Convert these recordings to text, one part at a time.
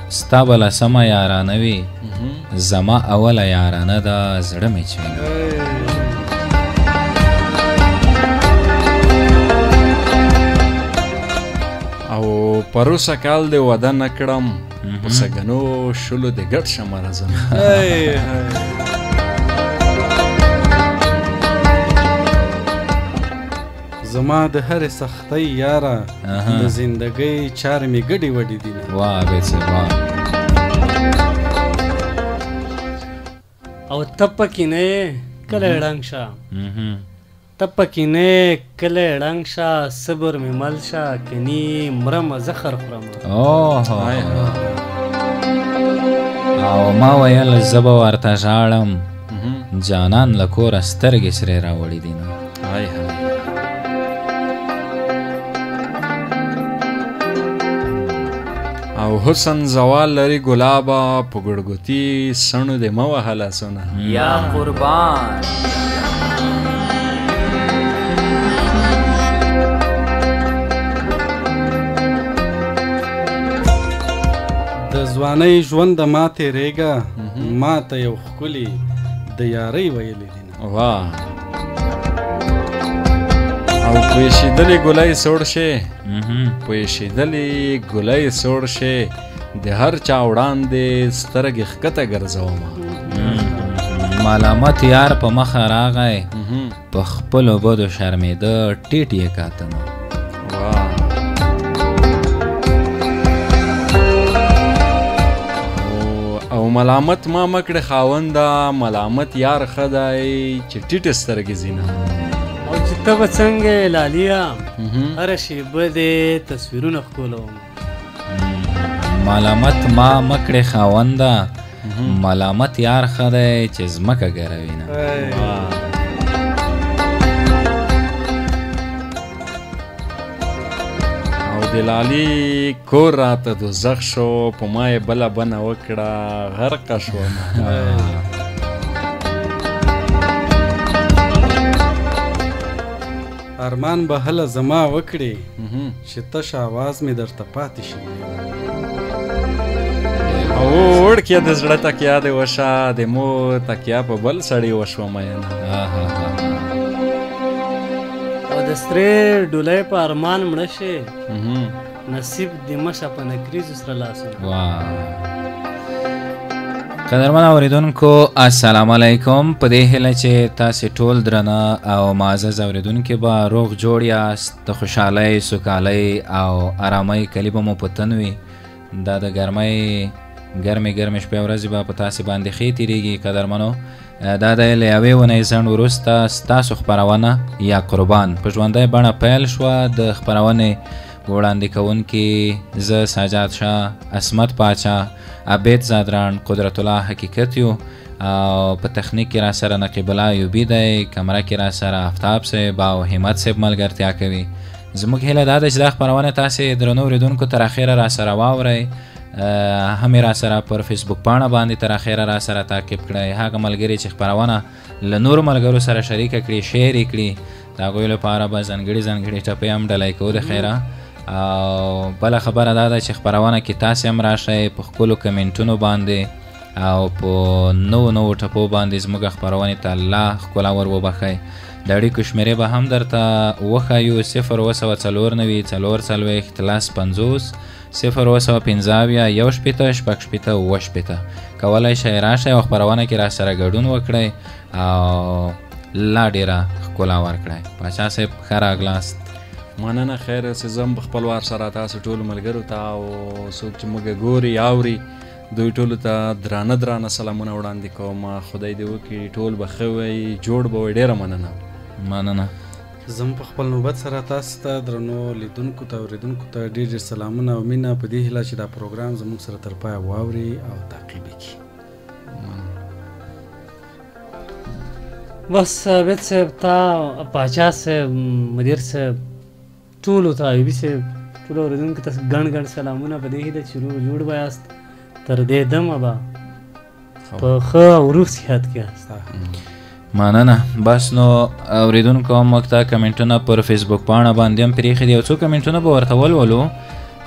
ستا به لسمه یارانه وي، زما اوله یارانه ده زړه مې چوینه. او پروسه کال دې واده نه کړم، په سږنو شلو دې ګډ شم راځم. زما د هرې سختۍ یاره د زندګۍ چارې مې ګډې وډې دي. واه بیت صاحب واه. او ته پکې نه یې کلی ړنګ شه، ته پکې نه یې کلی ړنګ شه، صبر مې مل شه کني مرمه زه خر خورمه. او ما ویل زه به ورته ژاړم، جانان له کوره سترګې سرې راوړې دي. او حسن زوال لري ګلابه، په ګړګوتي سڼو دې مه وهه لاسونه. یا قربان. د ځوانۍ ژوند ما تېرېږه، ما ته یو ښکلي د یارۍ ویلي دي. واه. او پویشېدلې ګلۍ سوړ شي، پویشېدلې ګلۍ سوړ شي، د هر چا وړاندې سترګې ښکته ګرځومه. ملامت یار په مخه راغی، په خپلو بدو شرمېده، ټیټ یې کاته. نو او ملامت ما مه کړې خاونده، ملامت یار ښه دی چې ټیټې سترګې ځینه. او چې ته به څنګه یې لالیه، هره شېبه دې تصویرونه ښکلوم. ملامت ما مه کړې خاونده، ملامت یار ښه دی چې ځمکه ګروي نه. او د لالي کور راته دوزخ شو، په ما یې بله بنه وکړه، غرقه شوم. ارمان به هله زما وکړي چې تش اواز مې درته پاتې شي. او وړکیه د زړه تکیه دې وشه، د مور تکیه په بل سړي وشوه مینه. او د سرې ډولۍ په ارمان مړه شي، نصیب دې مه شه په نکریزو سره لاسونه. واه. قدرمن اوریدونکو السلام علیکم. په دې هیله چې تاسې ټول درنه او معزز اوریدونکي به روغ جوړ یاست، د خوشحالۍ، سوکالۍ او ارامۍ کلي به مو په تن وي. دا د ګرمۍ ګرمې ګرمې شپې ورځې به په تاسې باندې ښې تېرېږي. قدرمنو دا دی له یوې اونۍ ځنډ وروسته ستاسو خپرونه یا قربان په ژوندۍ بڼه پیل شوه. د خپرونې وړاندې کوونکي زه سجاد شاه، عصمت پاچا، عبید زادران، قدرت الله حقیقت یو، او په تخنیک کې را سره نقیب الله ایوبي دی، کمره کې را سره افتاب صاحب او همت صاحب ملګرتیا کوي. زموږ هیله دا ده چې دا خپرونه تاسې درنو اورېدونکو تر اخره را سره واورئ، هم یې را سره پر فیسبوک پاڼه باندې تر اخره را سره تعقیب کړئ. هغه ملګري چې خپرونه له نورو ملګرو سره شریکه کړي، شیر یې کړي، د هغوی لپاره به ځانګړي ځانګړي ټپې هم ډلۍ کوو د خیره. او بله خبره دا ده چې خپرونه کې تاسې هم راشئ، په ښکلو کمنټونو باندې او په نوو نوو ټپو باندې زموږ خپرونې ته الله ښکلا ور وبخښئ. د اړیکو شمېرې به هم درته وښایو: 0 794 44 10 50، 0 775 61 66 67. کولی شئ راشئ او خپرونه کې را سره ګډون وکړئ او لا ډېره ښکلا ورکړئ. پاچا صاحب ښه راغلاست. مننه. خیر اوسې. زه هم په خپل وار سره تاسو ټولو ملګرو ته او څوک چې موږ ګوري اوري دوی ټولو ته درانه درانه سلامونه وړاندې کوم. خدای دې وکړي ټول به ښه وي، جوړ به وي. ډېره مننه. مننه. زه هم په خپل نوبت سره تاسو ته درنو لیدونکو ته اورېدونکو ته ډېر ډېر سلامونه او مینه، په دې هیله چې دا پروګرام زموږ سره تر پایه واوري او تعقیب یې کړي. بس عابد صاحب، تا، پاچا صاحب، مدیر صاحب، ټولو ته، ایوبي صاحب، ټولو اورېدونکو ته ګڼ ګڼ سلامونه، په دې هیله چې روغ جوړ به یاست، تر دې دمه به په ښه او روغ صحت کې یاست. مننه. بس نو اورېدونکو موږ ته کمنټونه پر فیسبوک پاڼه باندې هم پرېښي دي، یو څو کمنټونه به ورته ولولو،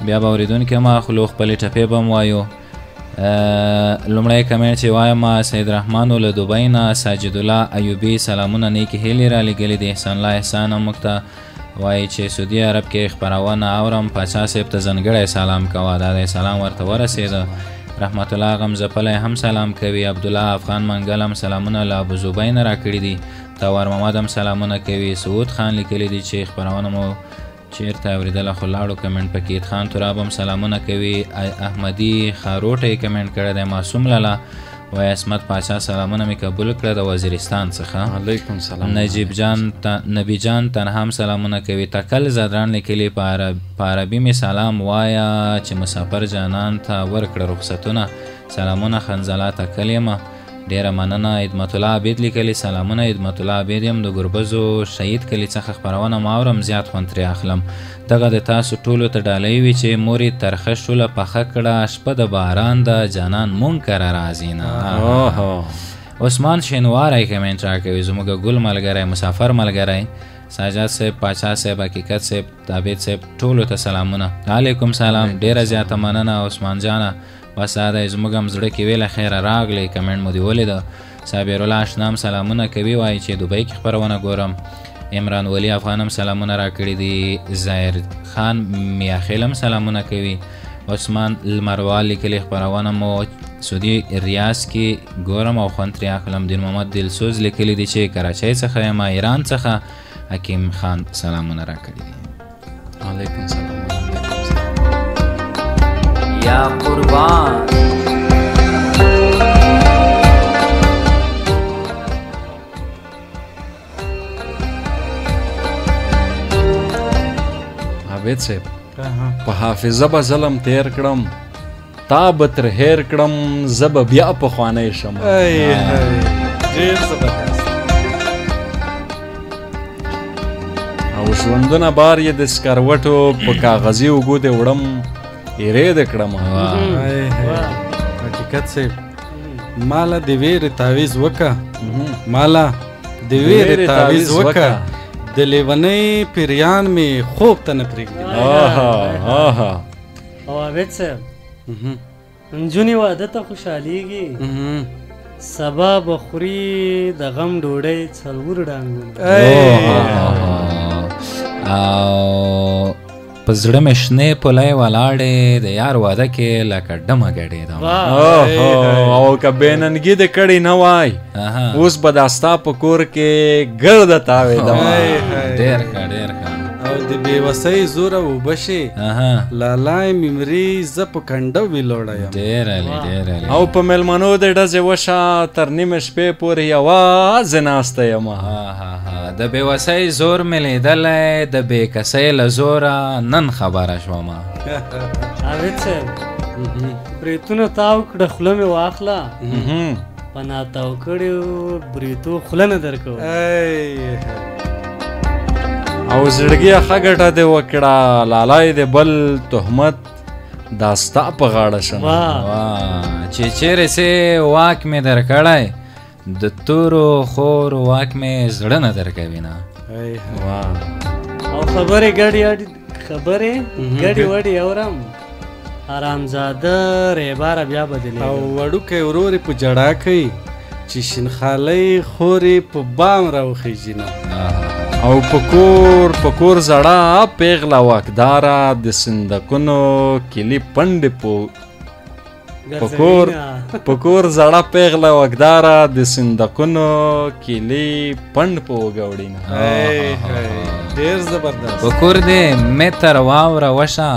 بیا به اورېدونکي هم اخلو، خپلې ټپې به هم وایو. لومړی کمنټ چې وایم سید رحمان له دوبۍ نه ساجد الله ایوبي سلامونه نیکې هیلې رالیږلي دي. احسان الله احسان هم موږ ته وایي چې سعودي عرب کې خپرونه اورم، پاچا صاحب ته ځانګړی سلام کوه. دا دی سلام ورته ورسېده. رحمت الله غم ځپلی هم سلام کوي. عبدالله افغان منګل هم سلامونه له ابوظبۍ نه راکړي دي. تاور محمد هم سلامونه کوي. سعود خان لیکلي دي چې خپرونه مو چیرته اورېدله خو لاړو کمنټ پکې. عید خان تراب هم سلامونه کوي. احمدي خاروټه یې کمنټ کړی دی. معصوم لالا وایي عصمت پاچا سلامونه مې قبول کړه د وزیرستان څخه. علیکم سلام. نجیب جان نبی جان تنها هم سلامونه کوي. تکل ځدران لیکلي په عربي مې سلام وایه چې مسافر جانان ته ورکړه رخصتونه. سلامونه خنزله تکل یمه، ډېره مننه. عدمت الله عابد لیکلي سلامونه عدمت الله عابد یم د ګربزو شهید کلي څخه خپرونه ما اورم، زیات خوند ترې اخلم. دغه د تاسو ټولو ته ډالۍ وي چې مور یې ترخه شوله پخه کړه، شپه د باران ده جانان مونږ کره راځي نه. عثمان شینواری کمنټ راکوي، زموږ ګل ملګری، مسافر ملګری. ساجاد صاحب، پاچا صاحب، حقیقت صاحب، عابد صاحب ټولو ته سلامونه. علیکم سلام، ډېره زیاته مننه عثمان جانه. بس دا دی زموږ هم زړه کې ویله خیره راغلې، کمنټ مو دې ولیده. صابر الله اشنا هم سلامونه کوي، وایي چې دوبۍ کې خپرونه ګورم. عمران ولي افغان هم سلامونه راکړي دي. ظاهر خان میاخیل هم سلامونه کوي. عثمان لمروال لیکلي خپرونه مو سعودي ریاض کې ګورم او خوند ترې اخلم. دین محمد دلسوز لیکلي دي چې کراچۍ څخه یم، ایران څخه. حکیم خان سلامونه راکړي دي. علیکم سلام. یا قربان. عابد صاحب په حافظه به ظلم تیر کړم، تا به تر هیر کړم، زه به بیا پخوانی شم. ډېر زبردست. او ژوندونه بار یې د سکروټو په کاغذي اوږو دې وړم، ایرې دې کړم. حقیقت صاحب ماله د ویرې تعویذ وکه، ماله د ویرې تعویذ وکه، د لیونۍ پیریان مې خوب ته نه پرېږدي. او عابد صاحب نجونې واده ته خوشحالېږي، سبا به خوري د غم ډوډۍ څلور ډانګونه. او په زړه مې شنې پولۍ ولاړې، د یار واده کې لکه ډمه ګډېدم. او که بېننګي دې کړې نه وای، اوس به دا ستا په کور کې ګرده تاوېدم. ډېر ښه، ډېر ښه. او د بې وسۍ زوره اوبه شي، لالای مې مري، زه په کنډه ویلوړه یم. ډېر عالي، ډېر عالي. او په مېلمنو دې ډزې وشه، تر نیمې شپې پورې یوازې ناسته یم. د بې وسۍ زور مې لیدلی، د بې کسۍ له زوره نن خبره شوم. عابد صاحب بریتونه تاو کړه، خوله مې واخله، په ناتاو کړیو بریتو خوله نه درکوم. او زړګیه ښه ګټه دې وکړه، لالای دې بل تهمت دا ستا په غاړه شم. چې چېرې څه واک مې درکړی، د تورو خور واک مې زړه نه درکوي نه. او خبرې ګډې ګډې وډې اورم، حرامزاده ریباره بیا بدلېږم. او وړوکی ورور یې په ژړا کوي چې شینخالۍ خور یې په بام راوخیژي نه. او په کور زړه پیغله واکداره، د صندوقونو کیلي پنډې په کور زړه پیغله واکداره، د صندوقونو کیلي پنډ په اوږه وړي نه. ډېر زبردست. په کور دې متر واوره وشه،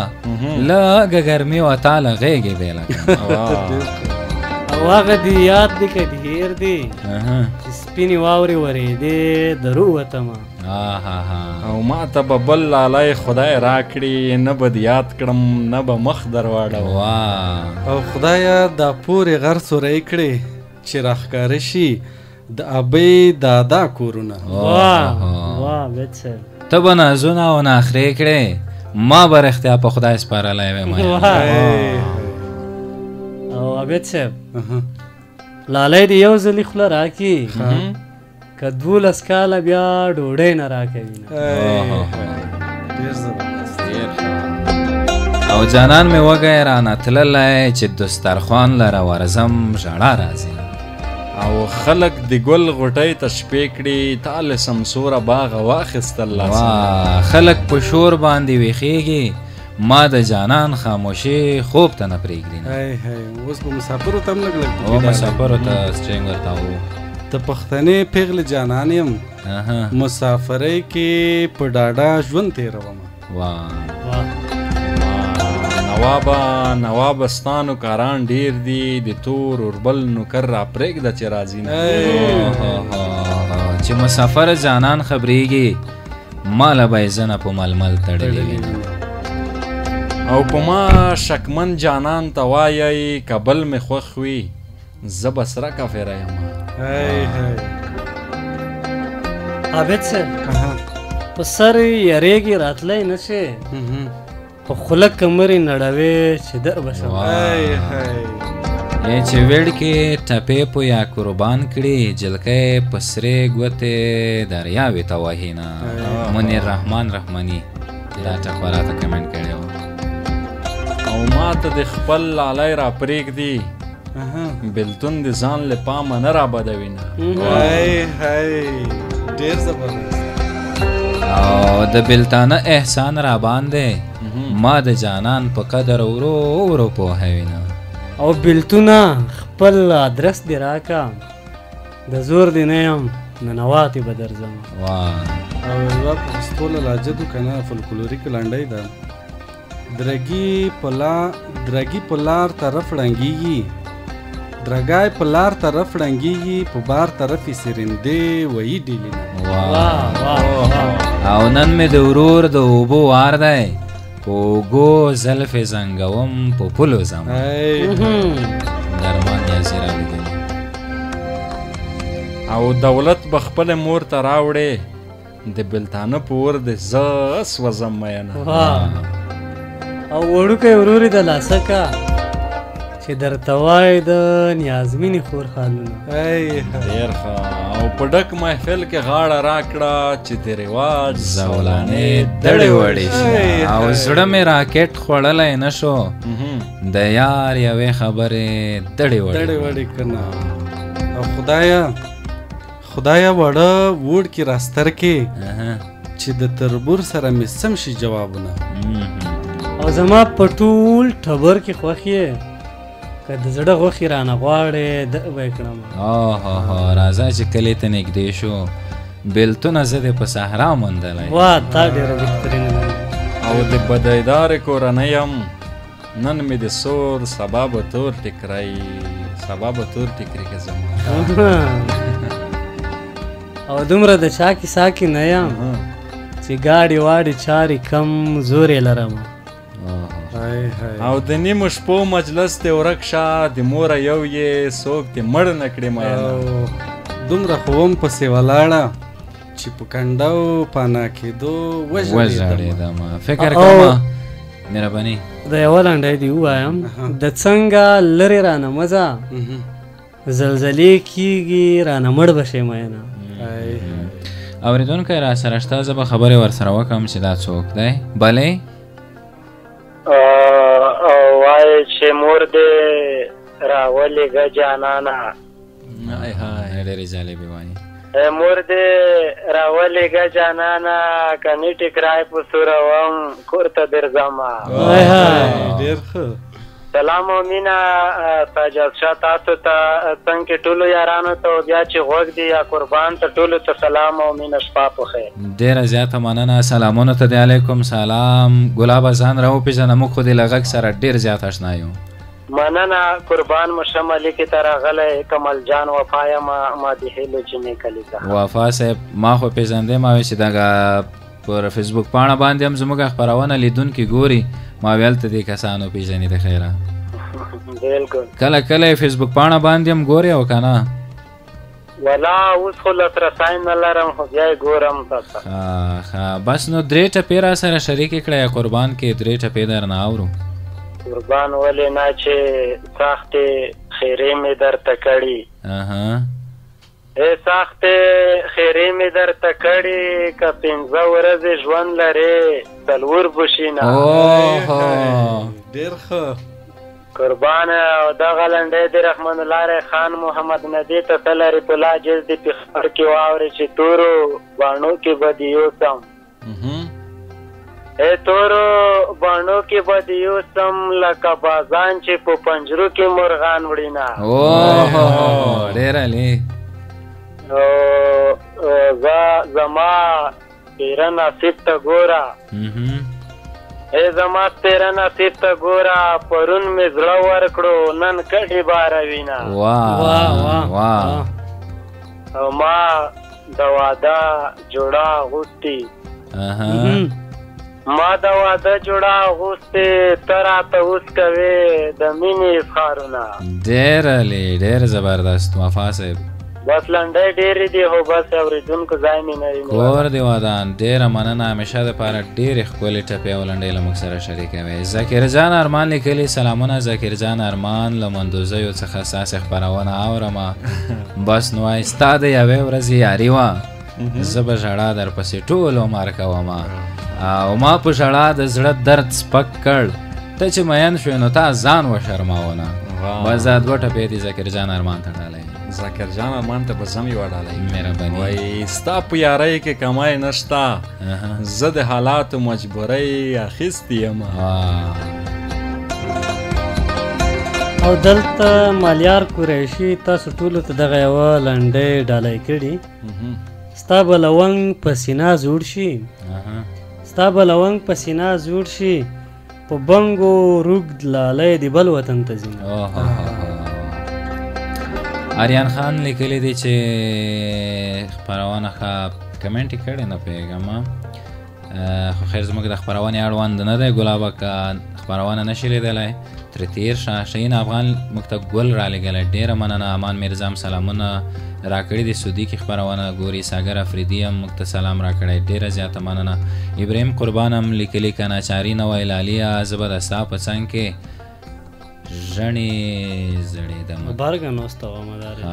لږه ګرمي وه تا له غېږې بېله کړم. او هغه دې یاد دي که دې هېر دي چې سپینې واورې ورېدې درو وتمه. او ما ته به بل لالی خدای راکړي، نه به دې یاد کړم، نه به مخ درواړوم. او خدایه دا پورې غر سوری کړې چې راښکاره شي د ابۍ دادا کورونه. واه واه عابد صاحب ته به نازونه او ناخرې کړې، ما به رښتیا په خدای سپارلی وی. او عابد صاحب لالی دې یو ځلي خوله راکړي، که 12 کاله بیا ډوډۍ نه راکوي نه. ډېر زبردست. ډېر ښه. او جانان مې وږی رانه تللی چې دسترخوان لره ورځم ژړا راځي. او خلک د ګل غوټۍ ته شپې کړي تا له سمسوره باغه واخیستل لاسونه. خلک په شور باندې ویښېږي ما د جانان خاموشي خوب ته نه پرېږدي. اوس به مسافرو ته هم لږ لږ او مسافرو ته سټرینګ ورته وو. د پښتنې پېغلې جانان یم مسافرۍ کې په ډاډه ژوند تېروم. نوابه نوابه ستا نوکران ډېر دي د تور اوربل نوکر را پرېږده چې راځي نه. چې مسافر جانان خبرېږي ما له به یې زنه په ململ تړلې وي. او په ما شکمن جانان ته وایئ که بل مې خوښ وي زه به سره کافره یم. عابد صاحب په سر یریږي راتلی نه شي په خوله کمرې نړوې چې در به شم. چې ویړ کې ټپې په یا قربان کړي جلکۍ په سرې ګوتې دریاوې ته وهي نه. منیر رحمان رحماني دا ټپه راته کمنټ کړی و. او ما ته د خپل لالی را پرېږدي بېلتون د ځان له پامه نه رابدوي نه. ډېر زبردست. او د بېلتانه احسان را باندې ما د جانان په قدر ورو ورو پوهوي نه. او بېلتونه خپل ادرس دې راکه د زور دې نه یم ننواتې به درځم. او یوه پښتو له لهجه دو که نه فولکلوریک لنډۍ ده. درګي په لار طرف ړنګېږي درګای په لار طرف ړنګېږي په بار طرف یې سرندې ویي ډېلې نه. او نن مې د ورور د اوبو وار دی په اوږو زلفې زنګوم په پولو ځم. درمان نیازي رالیږلی. او دولت به خپله مور ته راوړې د بېلتانه په ور دې زه سوځم میینه. او وړوکی ورور یې د لاسه که چې درته وایي د نیازمینې خور خالونه. ډېر ښه. او په ډک محفل کې غاړه راکړه چې د رواج زولانې دړې وړې شي. او زړه مې راکټ خوړلی نه شو د یار یوې خبرې دړې وړې که نه. او خدایه خدایه وړه وړ کې راستر کې چې د تربور سره مې سم شي جوابونه. او زما په ټول ټبر کې خوښ یې که د زړه غوښې رانه غواړې ده به یې کړم. راځه چې کلي ته نږدې شو بېلتونه زه دې په صحرا موندلی. واه تا ډېره بهترینه ده. او د بدیدارې کورنۍ یم نن مې د سور سبا به تور ټیکری سبا به تور ټیکري که زما. او دومره د چا کیسه کې نه یم چې ګاډي واډي چارې کم زور یې لرم. او د نیمو شپو مجلس دې ورک شه د موره یو یې څوک دې مړ نه کړي میینه. دومره خو وم پسې ولاړه چې په کنډو پناه کېدو وژړېدم. فکر کومه مهرباني د یوه لنډۍ دې ووایم. د څنګه لرې رانه مه ځه زلزلې کېږي رانه مړ به شې میینه. اورېدونکی را سره شته زه به خبرې ورسره وکړم چې دا څوک دی. بلې وایي چې مور دې راولېږه جانانه. ډېرې جالبې وایي. مور دې راولېږه جانانه که نه ټیکری په سوروم کور ته درځمه. ډېر ښه. سلام او مینه ساجد شاه تاسو ته څنګه ټولو یارانو ته او بیا چې غوږ دي یا قربان ته ټولو ته سلام او مینه شپه په خیر. ډېره زیاته مننه. سلامونه ته دې علیکم سلام. ګلابه ځان راوپېژنه موږ خو دې له غږ سره ډېر زیات اشنا یو. مننه قربان مو شه ملکې ته راغلی کمال جان وفا یم ما د هیلو جمعې کلي څخه. وفا صاحب ما خو پېژندې ما ویل چې دغه پر فیسبوک پاڼه باندې هم زموږ خپرونه لیدونکي ګوري ما ویل ته دې کسانو پېژنې د خیره. بالکل کله کله فیسبوک پاڼه باندې هم ګورې او که نه؟ ولا اوس خو لاسرسی نه لرم خو بیا یې ګورم تاسو. ښه بس نو درې ټپې را سره شریکې کړه یا قربان کې درې ټپې درنه اورو. قربان ولې نه چې سختې خیرې مې درته کړي. ای سختې خیرې مې درته کړي که پنځه ورځې ژوند لرې څلور بشینه. اوه ډېر ښه قربان. او دغه لنډۍ د رحمان الله ریخان محمد ندې ته تلری په لا جز د پېښور کې واورې چې تورو باڼو کې به دې یوسم، ای تورو باڼو کې به دې یوسم لکه بازان چې په پنجرو کې مرغان وړي نه. اوه ډېر عالي. زه زما سپېره نصیب ته ګوره، ای زما سپېره نصیب ته ګوره، پرون مې زړه ورکړو نن کډې باروینه. واه واه. او ما د واده جوړه اغوستې، ما د واده جوړه اغوستې، ته راته اوس کوې د مینې اظهارونه. ډېر عالي، ډېر زبردست وفا صاحب. بس لنډۍ ډېرې دي خو بس اورېدونکو ځای مې نه وي. کور دې ودان، ډېره مننه، همیشه دپاره ډېرې ښکلې ټپې او لنډۍ له موږ سره شریکوي. ذاکر جان ارمان لیکلي سلامونه ذاکر جان ارمان له مندوزیو څخه ستاسې خپرونه اورمه. بس نو وایي ستا د یوې ورځې یاري وه، زه به ژړا درپسې ټول عمر کومه، او ما په ژړا د زړه درد سپک کړ، ته چې مین شوې نو تا ځان وشرماونه. بس دا دوه ټپې دي ذاکر جان ارمان ته ډالۍ. ذاکر جان ارمان ته به زم یوه ډالۍ. مهرباني. وایي ستا په یارۍ کې کمی نشته، زه د حالاتو مجبورۍ اخیستی یم. او دلته مالیار قریشي تاسو ټولو ته دغه یوه لنډۍ ډالۍ کړي. ستا به لونګ په سینا زوړ شي، ستا به لونګ په سینا زوړ شي، په بنګو روږد لالی د بل وطن ته ځي. آریان خان لیکلی دی چې خپرونه ښه کمنټ یې کړې، نه پوهېږم، خو خیر زموږ د خپرونې اړوند نه دی. ګلابه که خپرونه نه شي لیدلی ترې تېر شه. شهین افغان موږ ته ګل رالیږلی، ډېره مننه. امان میرزا هم سلامونه راکړي دي، سعودي کې خپرونه ګوري. ساګر افریدي هم موږ ته سلام راکړی، ډېره زیاته مننه. ابراهیم قربان هم لیکلي که ناچاري نه وای لالیه زه به د ستا په څنګ کې ژڼې زړېدم. برګه نوسته ومه دارې.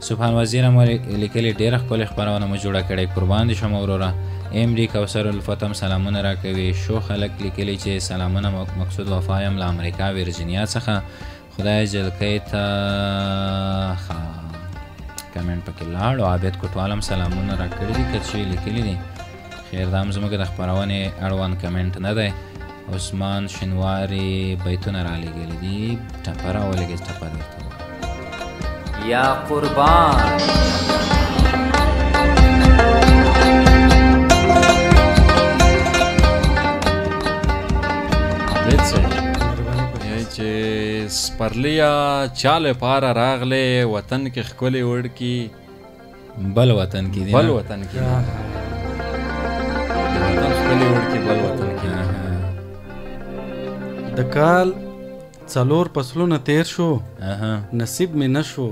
سبحان وزیر هم لیکلي ډېره ښکلې خپرونه مو جوړه کړې، قربان دې شم وروره. ایم ډي کوثر الفت هم سلامونه راکوي. شو خلک لیکلي چې سلامونه مقصود وفا یم له امریکا ویرجینیا څخه، خدای جلکۍ ته ښه کمنټ پکې لاړو. عابد کوټوال هم سلامونه راکړي دي، که چې لیکلي دي. خیر دا هم زموږ د خپرونې اړوند کمنټ نه دی. عثمان شینواري بیتونه رالیږلي دي، ټپه راولېږئ، ټپه درته ووایم. یا قربان. عابد صاحب چې سپرلیه چا لپاره راغلې وطن کې ښکلې وړکي بل وطن کې دي، بل وطن کې وطن ښکلې وړکي بل وطن کې. د کال 4 فصلونه تیر شو، نصیب مې نه شو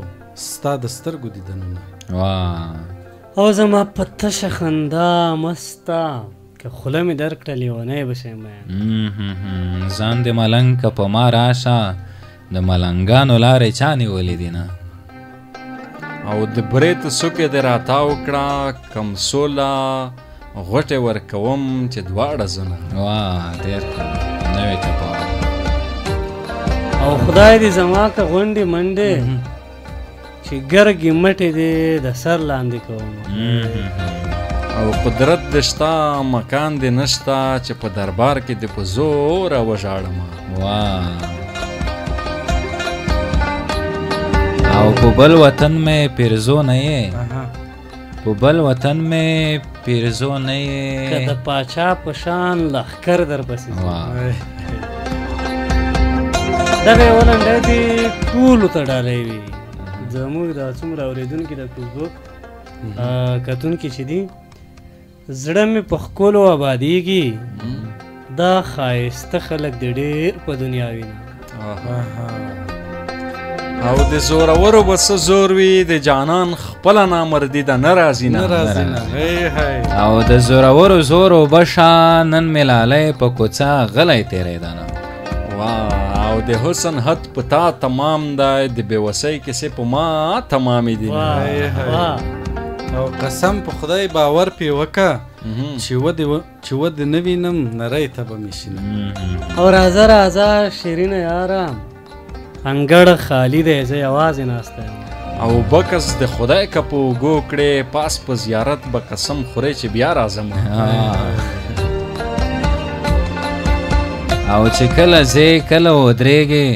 ستا د سترګو دیدنونه. او زما په تشه خندا مسته که خوله مې درکړه لیونی به شم. ځان د ملنګ که په ما راشه، د ملنګانو لارې چا نیولې دي نه. او د برېت څوکې دې راتاو کړه، کمسوله غوټې ورکوم چې دواړه زونه. واه ډېر ښه نوې ټپه. او خدای دې زما که غونډې منډې چې ګرګې مټې دې د سر لاندې کوم. او قدرت دې شته مکان دې نشته چې په دربار کې دې په زوره وژاړم. واه او په بل وطن مې پیرزو نه یې، په بل وطن مې پیرزو نه یې، که د پاچا په شان لښکر درپسې. دغه یوه لنډۍ دې ټولو ته ډالۍ وي، زموږ دا څومره اورېدونکي د فیسبوک کتونکي چې دي. زړه مې په ښکلو آبادېږي، دا ښایسته خلک دې ډېر په دنیا وینه. او د زورورو به څه زور وي، د جانان خپله نامردي ده نه راځي نه. او د زورورو زور اوبه شه، نن مې لالی په کوڅه غلی تېرېده نه. او د حسن حد په تا تمام دی، د بېوسۍ کیسې په ما تمامې دي. او قسم په خدای باور پې وکه چې ودې نه وینم نری ته به مې شینم. او راځه راځه شیرینه یاره، انګړ خالي دی، زه یوازې ناسته یم. او بکس د خدای که په اوږو کړې، پاس په زیارت به قسم خورې چې بیا راځم. او چې کله ځې کله ودرېږې،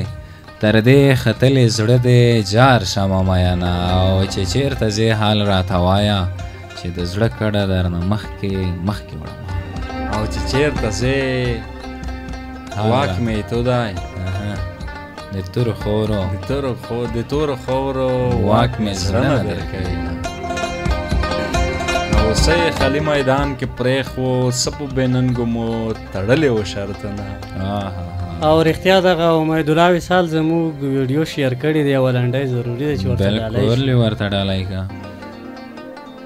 تر دې ختلې زړه دې جار شمه میینه. او چې چېرته ځې حال راته وایه، چې د زړه کډه درنه مخکې مخکې وړم. او چې چېرته ځې واک مې تو دی، د تورو خورو د تورو خورو واک مې زړه نه درکوي. او څه یې خالي میدان کې پرېښو، څه په بې ننګو مو تړلې وو شرطونه. او رښتیا دغه امیدالله وصال زموږ ویډیو share کړې دی، یوه لنډۍ ضروري ده چې ورته ډالۍ شي. بالکل ورته ډالۍ که.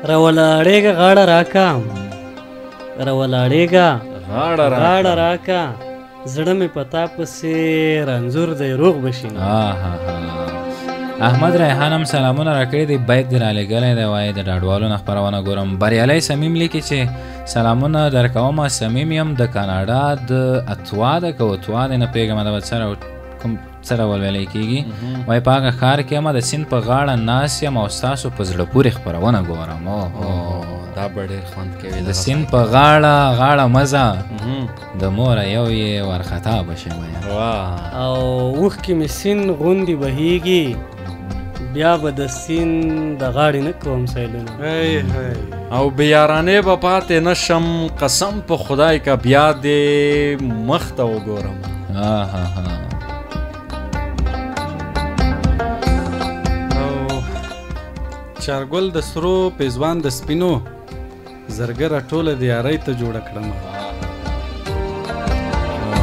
راولاړېږه غاړه راکه، راولاړېږه غاړه راکه، زړه مې په تا پسې رنځور دی روغ به شي. احمد ریحان هم سلامونه راکړي دي، بیت دې رالیږلی دی، وایي د ډاډوالو نه خپرونه ګورم. بریالی صمیم لیکي چې سلامونه درکوم، صمیم یم د کاناډا د اتوا ده که اتوا دی نه پوهېږم دا به څه کوم څه ډول ویلی کېږي. وایي په هغه ښار کې یم، د سیند په غاړه ناست یم او ستاسو په زړه پورې خپرونه ګورم. دا به ډېر خوند کوي. د سیند په غاړه غاړه مزه د موره یو یې وارخطا به شي. او اوښکې مې سیند غوندې بهیږي، بیا به د سیند د غاړې نه کوم سیلونه. او بې یارانې به پاتې نه شم، قسم په خدای که بیا دې مخ ته وګورم. او چارګل د سرو پیزوان د سپینو، زرګره ټوله د یارۍ ته جوړه کړم.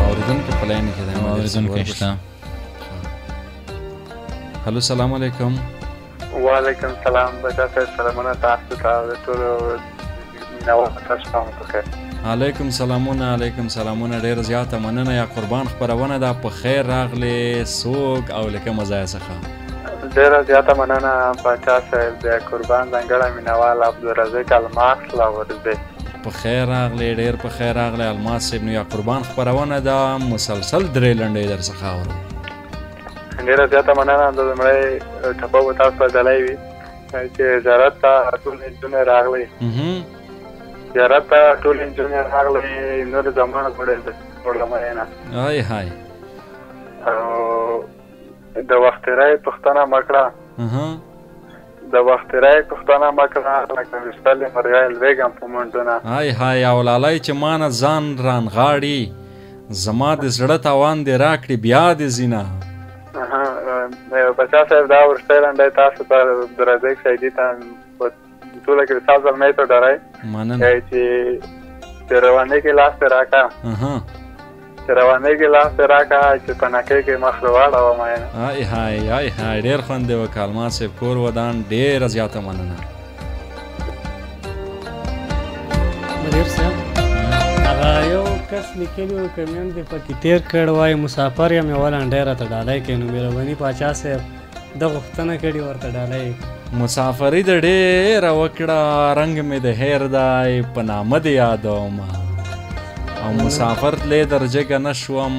اورېدونکی په line کې دی. اورېدونکی شته. هلو سلام علیکم. وعلیکم سلام بچا صاحب، سلامونه تاسو ته او د ټولو مینهوالو ته. شپه مو په خیر. علیکم سلامونه، علیکم سلامونه، ډېره زیاته مننه. یا قربان خپرونه ده، په خیر راغلې. څوک او له کومه ځایه څخه؟ ډېره زیاته مننه پاچا صاحب، د قربان ځانګړی مینهوال عبدالرزاق الماس له ورزې. په خیر راغلې، ډېر په خیر راغلې الماس صاحب. نو یا قربان خپرونه ده، مسلسل درې لنډۍ در څخه اورو. ډېره زیاته مننه. د لومړی ټپه به تاسو ته ډالۍ وي چې زیارت ته ټولې نجونې راغلې، زیارت ته ټولې نجونې راغلې، نور زمان غوړې مینه. های های. او د وخت رای پوښتنه مه کړه، د وخت رای پوښتنه مه کړه، لکه ویشتلې مرغۍ لوېږم په منډونه. های های. او لالی چې مانه ځان رانغاړي، زما د زړه تاوان دې راکړي بیا دې ځینه. بچا صاحب دا وروستی لنډی تاسو ته عبدالرزاق شهیدي ته په ټوله کې د ستا زلمی ته ډارۍ چې روانېږي لاس دې راکړه، چې روانېږي لاس دې راکړه، چې په نکۍ کې مخ رواړوه مینه. های های های های، ډېر خوند دې وکړ الماس صاحب، کور ودان، ډېره زیاته مننه. مدیر صاحب هغه یو کس لیکلي و comment دې پکې تېر کړ، وایي مسافر یم، یوه لنډۍ راته ډالۍ کړئ. نو مهرباني پاچا صاحب ده غوښتنه کړې ورته ډالۍ. مسافري د ډېره وکړه، رنګ مې د هېر دی، په نامه دې یادوم. او مسافر تلې در جګه نه شوم،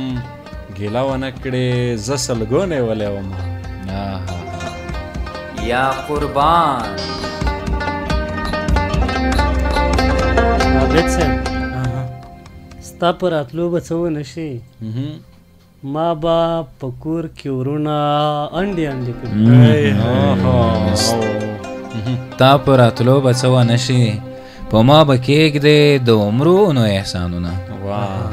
ګیله ونه کړې، زه سلګو نیولی وم. یا قربان. عابد صاحب ستا په راتلو به څه ونه شي، ما به په کور کې وروڼه انډې انډې کړي. تا په راتلو به څه ونه شي، په ما به کېږدې د عمرونو احسانونه. واه.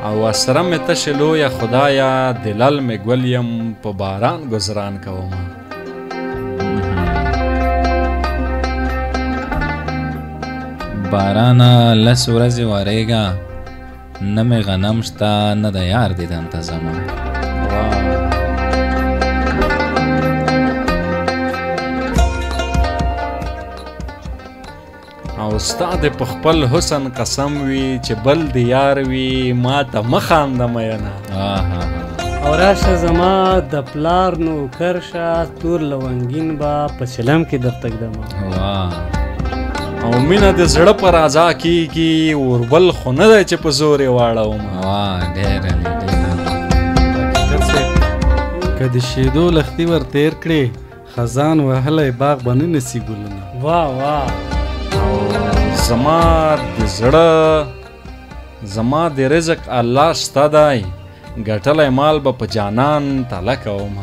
او اسره مې تشې لویه خدایه، د لل مې ګل یم، په باران ګذران کوم. بارانه لس ورځې ورېږه، نه مې غنم شته نه د یار دیدن ته ځمه. او ستا دې په خپل حسن قسم وي، چې بل دې یار وي، ما ته مه خانده مینه. او راشه زما د پلار نوکر شه، تور لونګین به په چلم کې درته ږدم. واه. او مینه د زړه په رضا کېږي، اوربل خو نه دی چې په زور یې واړوم. واه ډېر عالي، ډېر عالي. حقیقت صاحب که د شیدو لښتي ور تېر کړې، خزان وهلی باغ به نه نیسي ګلونه. واه واه. او زما د زړه زما د رزق الله شته دی، ګټلی مال به په جانان تله کوم.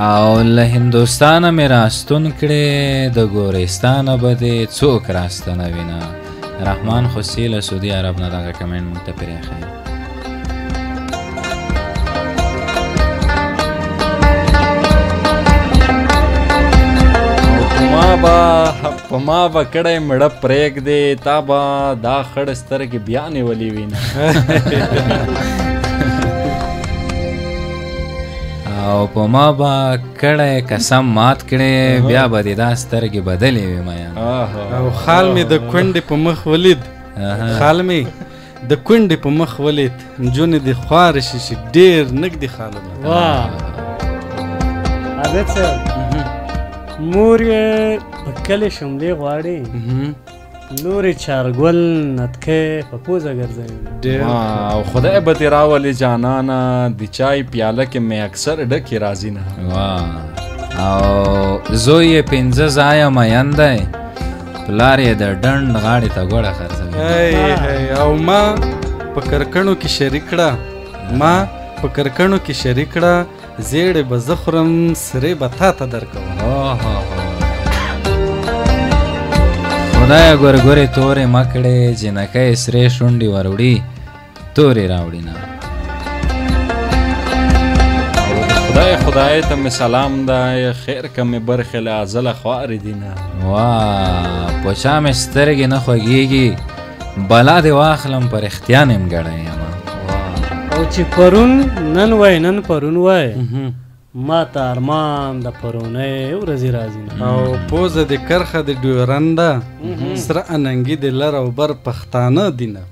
او له هندوستانه مې راستون کړې، د ګورستانه به دې څوک راستنوي نه. رحمان خوسي له سعودي عرب نه دغه کمنټ موږ ته پرېښی. په ما به کړی مړه پرېږدې، تا به دا خړې سترګې بیا نیولې وي نه. او په ما به کړی قسم مات کړې، بیا به دې دا سترګې بدلې وي میان. او خال مې د کونډې په مخ ولید، خال مې د کونډې په مخ ولید، نجونې دې خوارې شي چې ډېر نږدې خالونه. واه. عابد صاحب مور یې په کلي شملې غواړي، لور یې چارګل نتکۍ په پوزه ګرځوي. او خدای به دې راولي جانانه، د چای پیاله کې مې اکثر ډکې راځي نه. واه. او زوی یې 5 ځایه میین دی، پلار یې د ډنډ غاړې ته ګوړه خرڅوي. او ما په کرکڼو کې شریک کړه، ما په کرکڼو کې شریک کړه، زیړې به زه خورم، سرې به تا ته درکوم. خدایه ګورګورې تورې مه کړې، جینکۍ سرې شونډې وروړي، تورې راوړي نه. خدای خدای ته مې سلام دی، خیر که مې برخې له ازله خوارې دي نه. واه. په چا مې سترګې نه خوږېږي، بلا دې واخلم په رښتیا نیمګړی یم. او چې پرون نن وای، نن پرون وای، ما ته ارمان د پرونۍ ورځې راځي نه. او پوزه د کرښه د ډیورند ده، سره اننګي د لر او بر پښتانه دي نه.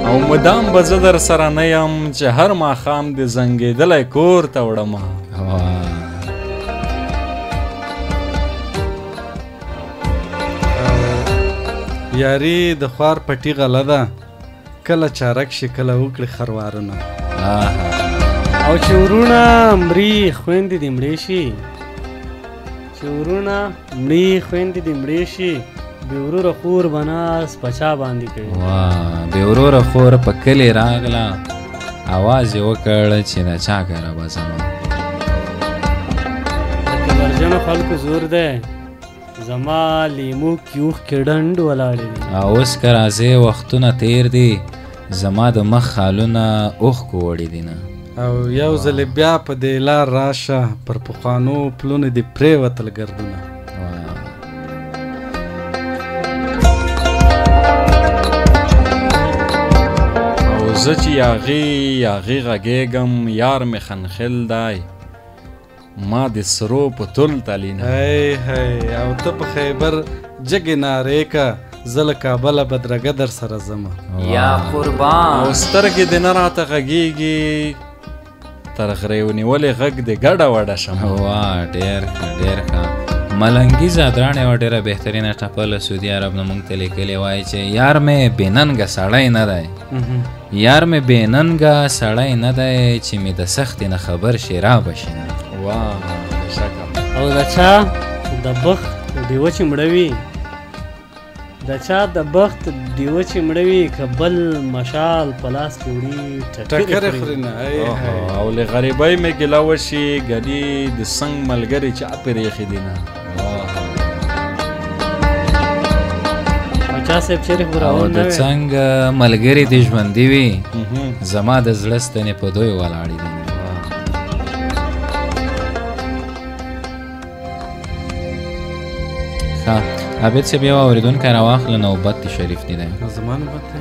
او مدام به زه در سره نه یم، چې هر ماښام دې زنګېدلی کور ته وړم. یاري د خوار پټي غله ده، کله چارک شي کله وکړي خروارونه. او چې وروڼه مري خویندې دې مړې شي، چې وروڼه مري خویندې دې مړې شي، بې وروره خور به ناز په چا باندې کوي. واه. بې وروره خور په کلي راغله، اواز یې وکړ چې د چا کره به ځم. د کبرجنو خلکو زور دی، زما لیمو کې اوښکې ډنډ ولاړې دي. او اوس که راځې وختونه تېر دي، زما د مخ خالونه اوښکو وړي دي نه. او یو ځل بیا په دې لار راشه، پر پخوانو پلونو دې پرېوتل ګردونه. او زه چې یاغي یاغي غږېږم، یار مې خنخل دی، ما د سرو په تول تلینه. هی هی. او ته په خیبر جګې نارې که، زه له کابله بدرګه در سره ځمه. یا قربان. او سترګې دې نه راته غږېږي، تر غریو نیولې غږ دې ګډه وډه شم. واه ډېر ښه، ډېر ښه. ملنګي ځدراڼ یوه ډېره بهترینه ټپه له سعودي عرب نه موږ ته لیکلې، وایي چې یار مې بې ننګه سړی نه دی، یار مې بې ننګه سړی نه دی، چې مې د سختې نه خبر شي را به شي نه. واه بېشکه. او د چا د بخت ډیوه چې مړه وي، د چا د بخت ډیوه چې مړه وي، که بل مشال په لاس کې وړي ټکرې خوري نه. او له غریبۍ مې ګیله وشي، ګلي د څنګ ملګري چا پرېښي دي نه. پاچا صاحب چېرې خو او راوړ د نه وې؟ څنګ ملګري دې ژوندي وي، زما د زړه ستنې په دوی ولاړې دي. ښه عابد صاحب یو اورېدونکی راواخله، نوبت دې شریف دی دی. زما نوبت دی.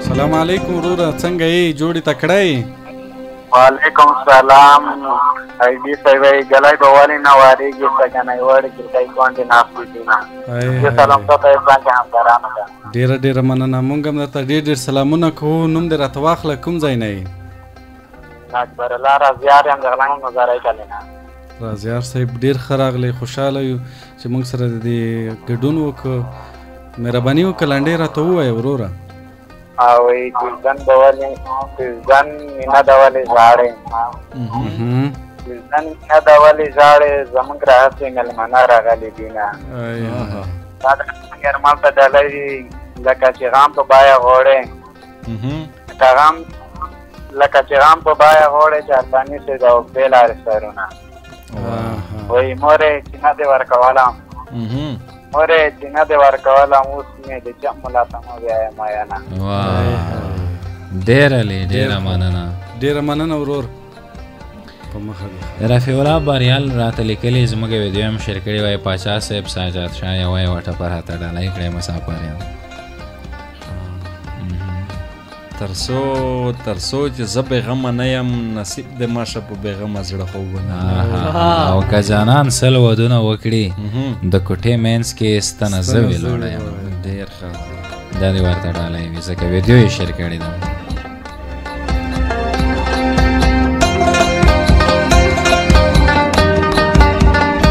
سلام علیکم وروره، څنګه یې؟ جوړې تکړه یې؟ وعلیکم سلام. ایبي صاحب ګلای به ولې نه واریږي سګنۍ وړ ګلکۍ کونډې ناستې دي نه. سلام تاته باندې همکارانو ته. ډېره ډېره مننه. مونږ هم درته ډېر ډېر سلامونه کوو. نوم دې راته واخله، کوم ځای نه یې؟ اکبر الله رازیار یم، د غلنګ مزارۍ کلي نه. رازیار صاحب ډېر ښه راغلی، خوشحاله یو چې موږ سره د دې ګډون وکړو. مهرباني وکړه لنډۍ راته ووایه وروره. او کوزدن به ولې، کوزدن مینه ده ولې ژاړې، کوزدن مینه ده ولې ژاړې، زموږ راهسې مېلمانه راغلي دي نه. دا د ګرمال ته ډلۍ وي لکه چې غم په بیه غوړې، لکه چې غم په بیه غوړې، چارپاني سي د اوږدې لارې سرونه. وایي مورې چې نه دې ورکولم، مورې چې نه دې ورکولم، اوس مې د چم ملا ته مه بیایه میینه. ډېره لې ډېره مننه. ډېره مننه ورور، په مخه دې. رفیع الله بریال راته لیکلي، زموږ ویډیو هم شیر کړې، وایي پاچا صاحب ساجاد شاه یوه یوه ټپه راته ډالۍ کړې، مسافر یم. تر څو چې زه بېغمه نه یم، نصیب دې ما شه په بېغمه زړه خوبونه. او که جانان 100 ودونه وکړي، د کوټې منځ کې ستنه زه وي لوړه یم. ډېر ښه، دا دې ورته ډالۍ وي ځکه ویډیو یې شیر کړې ده.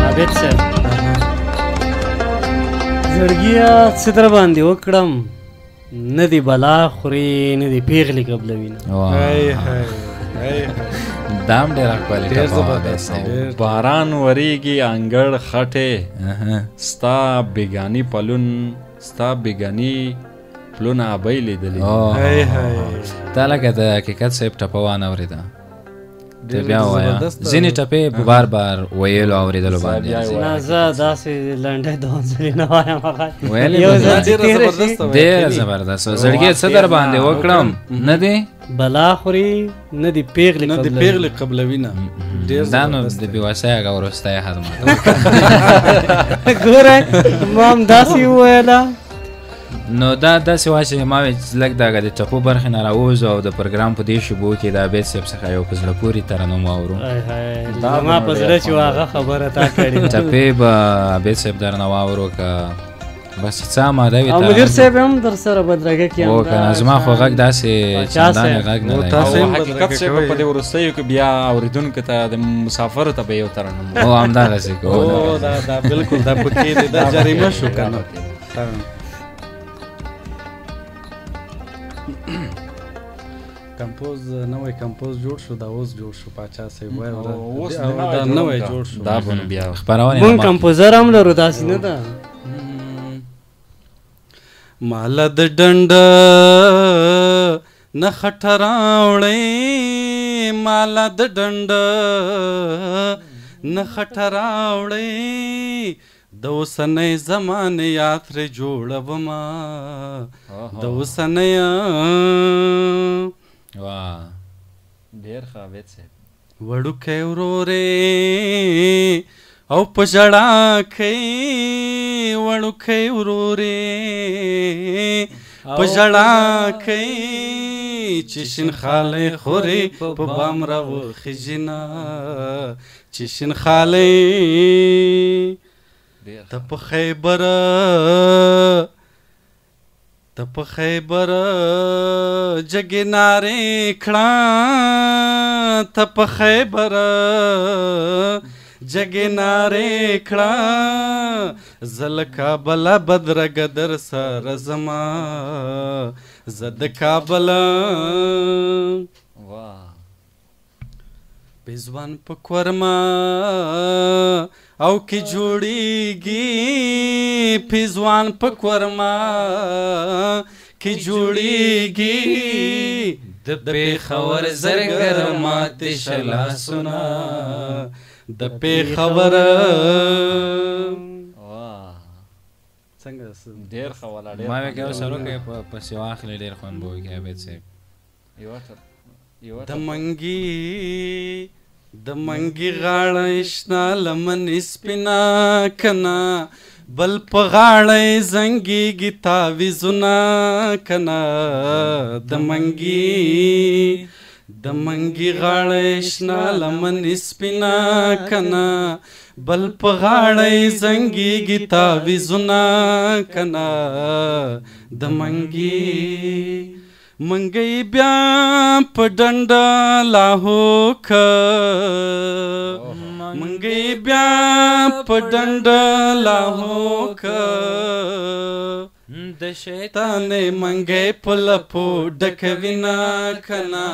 عابد صاحب زړګیه څه در باندې وکړم، نه دی بلا خوري نه دی پیغلې قبلوي نه. دا هم ډېره ښکلې ټپه وه. باران وریږي انګړ خټې، ستا بیګاني پلون، ستا بیګاني پلونه ابۍ لیدلي. تا لکه د حقیقت صاحب ټپه وانه اورېده، ته بیا ووایه. ځینې ټپې په بار بار ویلو اورېدلو باندې. نه زه داسې لنډۍ دوه ځلې نه وایم، هغه ډېره زبردسته. زړګیه څه در باندې وکړم، نه دی بلا خوري نه دی پیغلې، نه دی پیغلې قبلوي نه. دا نو د بېوسۍ هغه وروستی حد ماته ګوره، ما هم داسې وویله. نو دا داسې وه چې ما ویل چې لږ دغه د ټپو برخې نه راووځو او د پروګرام په دې شیبو کې د عابد صاحب څخه یو په زړه پورې ترنم واورو. زما په زړه چې هغه خبره تا کړې، ټپې به عابد صاحب درنه واورو که بس څه آماده وي. او مدیر صاحب هم در سره بدرګه کړي. هو که نه، زما خو غږ داسې چندانې غږ نه دی. او حقیقت صاحب په دې وروستیو کې بیا اورېدونکو ته د مسافرو ته به یو ترنم. هو همدغسې کوو. دا بالکل دا پکې دی، دا جریمه شو که نه. کمپوز نوی کمپوز جوړ شو، دا اوس جوړ شو پاچا صاحب وایي، دا نوی جوړ شو. دا به نو بیا خپرونې مونږ کمپوزر هم لرو، داسې نه ده. ماله د ډنډه نه خټه راوړئ، ماله د ډنډه نه خټه راوړئ، د اوسنۍ زمانې یاد ترې جوړومه، د اوسنۍ. واه ډېر ښه عابد صاحب. وړوکی ورورې او په ژړا کې، وړوکی ورورې په ژړا کې، چې شین خالۍ خورې په بام راوخیژي نه، چې شین خالۍ ته په خیبر، ته په خیبر جګې نارې کړه، ته په خیبر جګې نارې کړه، زه له کابله بدرګه در سره ځمه، زه د کابله. پیزوان په کورمه او کې جوړیږي، پیزوان په کورمه کې جوړیږي، د پېښور زرګر ماتې شه لاسونه، د پېښور. څنګه ډېر ښه ولا ډېر. ما ویل که یو سروکی پسې واخلې ډېر خوند به وکړي عابد صاحب. د منګي د منګي غاړه شنه لمن سپینه کنه، بل په غاړه زنګیږي تعویذونه کنه. د منګي د منګي غاړه شنه لمن سپینه کنه، بل په غاړه زنګیږي تعویذونه کنه. د منګي منګي بیا په ډنډه لاهو که، منګي بیا په ډنډه لاهو که، د شیطان منګی په لپو ډکوینه کنه،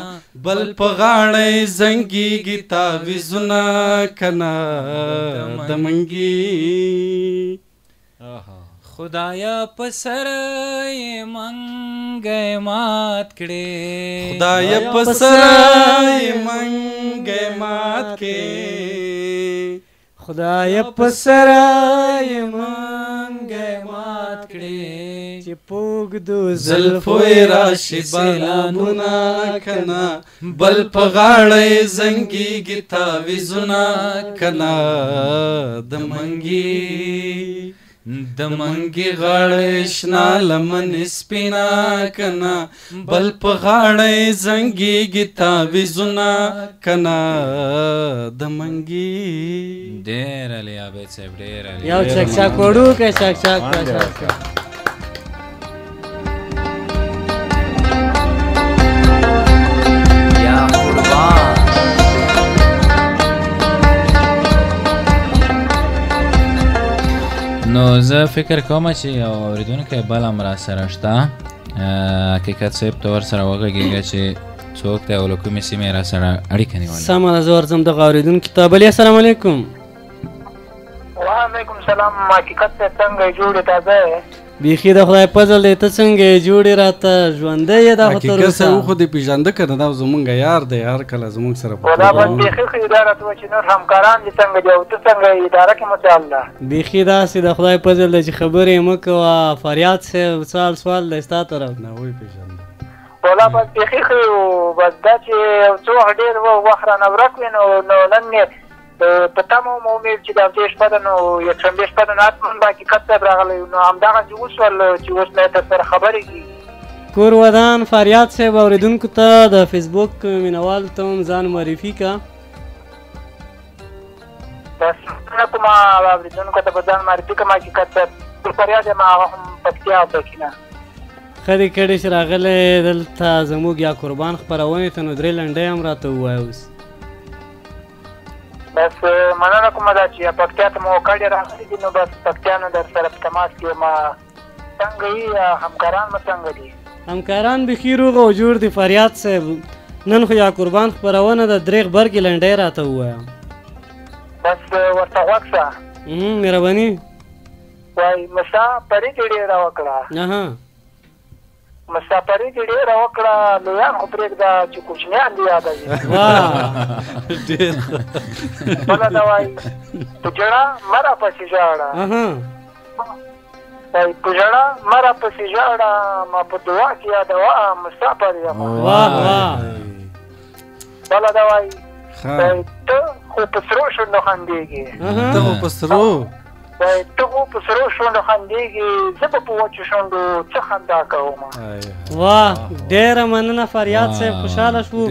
بل په غاړه زنګیږي تعویذونه کنه. د منګي خدایا په سر یې منګی مات کړې، خدایا په سر یې منګی مات کړې، خدایا په سر یې منګی مات کړې، چې په اوږدو زلفو یې راشي بارانونه کنه، بل په غاړه یې زنګیږي تعویذونه کنه. د منګي د منګي غاړه شنه لمن سپینه کنه، بل په غاړه زنګیږي تعویذونه کنه. د منګي ډېر عالي عابد صاحب، ډېر عالي. یو چک چک وړوکی چک چک چک. یا قربان. نو زه فکر کوم چې یو اورېدونکی بل هم راسره شته، حقیقت صاحب ته ورسره وغږېږه چې څوک دی او له کومې سیمې راسره اړیکه نیولې. سمه ده، زه ورځم دغه اورېدونکي ته. بلې السلام علیکم. وعلیکم سلام. حقیقت صاحب څنګه یې؟ جوړ یې؟ تازه یې؟ بیخي د خدای فضل دی، ته څنګه یې؟ جوړ یې راته ژوندی یې؟ دا خو تر حقیقت صاحب اوسه خو دې پېژانده که نه، دا زمونږ یار دی، هر کله زمونږ سره په ولا بس پروګرامونو بیخي ښه اداره ته چې نور همکاران دې څنګه دي او ته څنګه یې؟ اداره کې مو څه حال ده؟ بیخي داسې د خدای فضل دی چې خبرې یې مه کوه. فریاد صاحب څه حال سوال دی ستا طرف؟ نه ویې پېژانده. ولا بس بیخي ښه یو، بس دا چې یو څه وخت ډېر وخت رانه ورک وي، نو نن مې په تمه وم، ومې چې د هفتې شپه ده، نو یکشنبې شپه ده، نو حتما به حقیقت صاحب راغلی، نو همدغسې وشول چې اوس مې در سره خبرې کېږي. کور ودان فریاد صاحب، اورېدونکو ته د فیسبوک مینوالو ته هم ځان معرفي که. بس مننه کوم اورېدونکو ته به ځان معرفي کړم. حقیقت صاحب فریاد یم، هغه هم پکتیا او پکینه. ښه دې کړې چې راغلی دلته زموږ یا قربان خپرونې ته، نو درې لنډۍ هم راته ووایه اوس. بس مننه کوم دا چې پکتیا ته مو کډې راغلي دي، نو بس پکتیا نو در سره په تماس کې یم. څنګه یې همکاران مو څنګه دي؟ همکاران بیخي روغ او جوړ دي فریاد صاحب. نن خو یا قربان خپرونه ده، درې غبرګې لنډۍ راته ووایه. بس ورته غوږ شه. مهرباني. وایي مساپري دې ډېره وکړه، مساپري دې ډېره وکړه، لویان خو پرېږده چې کوچنیان دې یادوي. ډېر بله دا وایي په ژړا مه راپسې ژاړه، وایي په ژړا مه راپسې ژاړه، ما په دعا کې یادوه مساپر یم. واه واه. بله دا وایي ته خو په سرو شونډو خندېږې، ته خو په سرو، ته خو په سرو شونډو خندېږې، زه به په وچو شونډو څه خندا کوم. واه ډېره مننه فریاد صاحب، خوشحاله شوو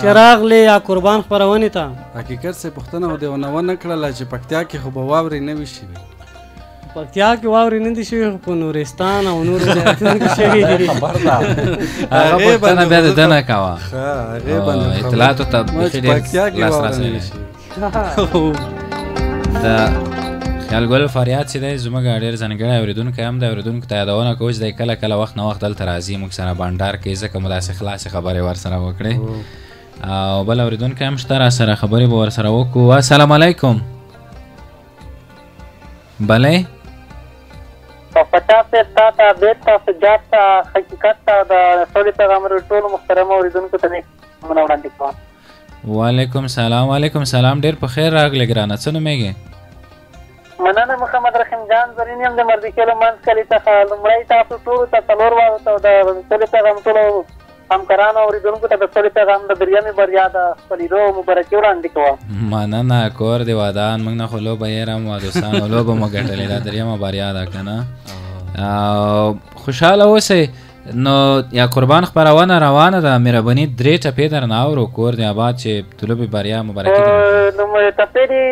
چې راغلې یا قربان خپرونې ته. حقیقت صاحب پوښتنه خو دې ونه ونه کړله چې پکتیا کې خو به واورې نه وي شوې. پکتیا کې واورې نه دي شوې، خو په نورستان او نورو ولایتونو کې شوې دي. هغه پوښتنه بیا د ده نه کوه، اطلاعاتو ته بیخي ډېر لاسرسی لري. د خیال ګل فریاد چې دی زموږ ډېر ځانګړی اورېدونکی هم دی. اورېدونکو ته یادونه کوو چې دی کله کله وخت نه وخت دلته راځي موږ سره بنډار کوي، ځکه مو داسې خلاصې خبرې ورسره وکړې. او بل اورېدونکی هم شته راسره، خبرې به ورسره وکړو. السلام علیکم. بله فتاح صاحب، تا ته، عبید ته، سجاد ته، حقیقت ته، د سولې پیغام ټولو محترمو اورېدونکو ته نیک سلامونه وړاندې کوم. وعلیکم سلام. وعلیکم سلام، ډېر په خیر راغلې ګرانه، څه نومېږې؟ مننه محمد رحیم جان زرین یم د مردکېلو منځ کلي څخه. لومړی تاسو ټولو ته، څلور واړو ته، د سولې پیغام ټولو همکارانو اورېدونکو ته د سولې پیغام د درېیمې بریا د خپلېدو مبارکي وړاندې کوم. مننه، کور دې ودان. موږ نه خو لوبه یې رم وه دوستانو، لوبه مو ګټلې ده، درېیمه بریا ده که نه. خوشحاله اوسئ. نو یا قربان خپرونه روانه ده، مهرباني درې ټپې درنه اورو. کور دې آباد چې د لوبې بریا مبارکي درنه. نو ټپې دې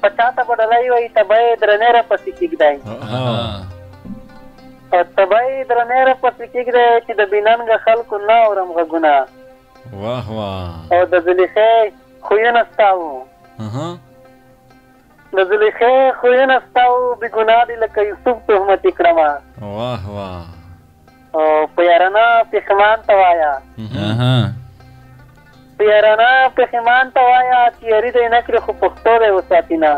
په چا ته به ډلۍ وایي، ته به یې درنې راپسې کېږدی، ته به یې درنې راپسې کېږدی چې د بېننګه خلکو نه اورم غږونه. واه واه. او د زلیخې خویونه ستا وو، د زلیخې خویونه ستا وو، بېګناه دې لکه یوسف تهمتي کړمه. واه واه. او په یارانه پښیمان ته وایه، په یارانه پښیمان ته وایه چې یاري دی نه کړي خو پښتو دی وساتي نه.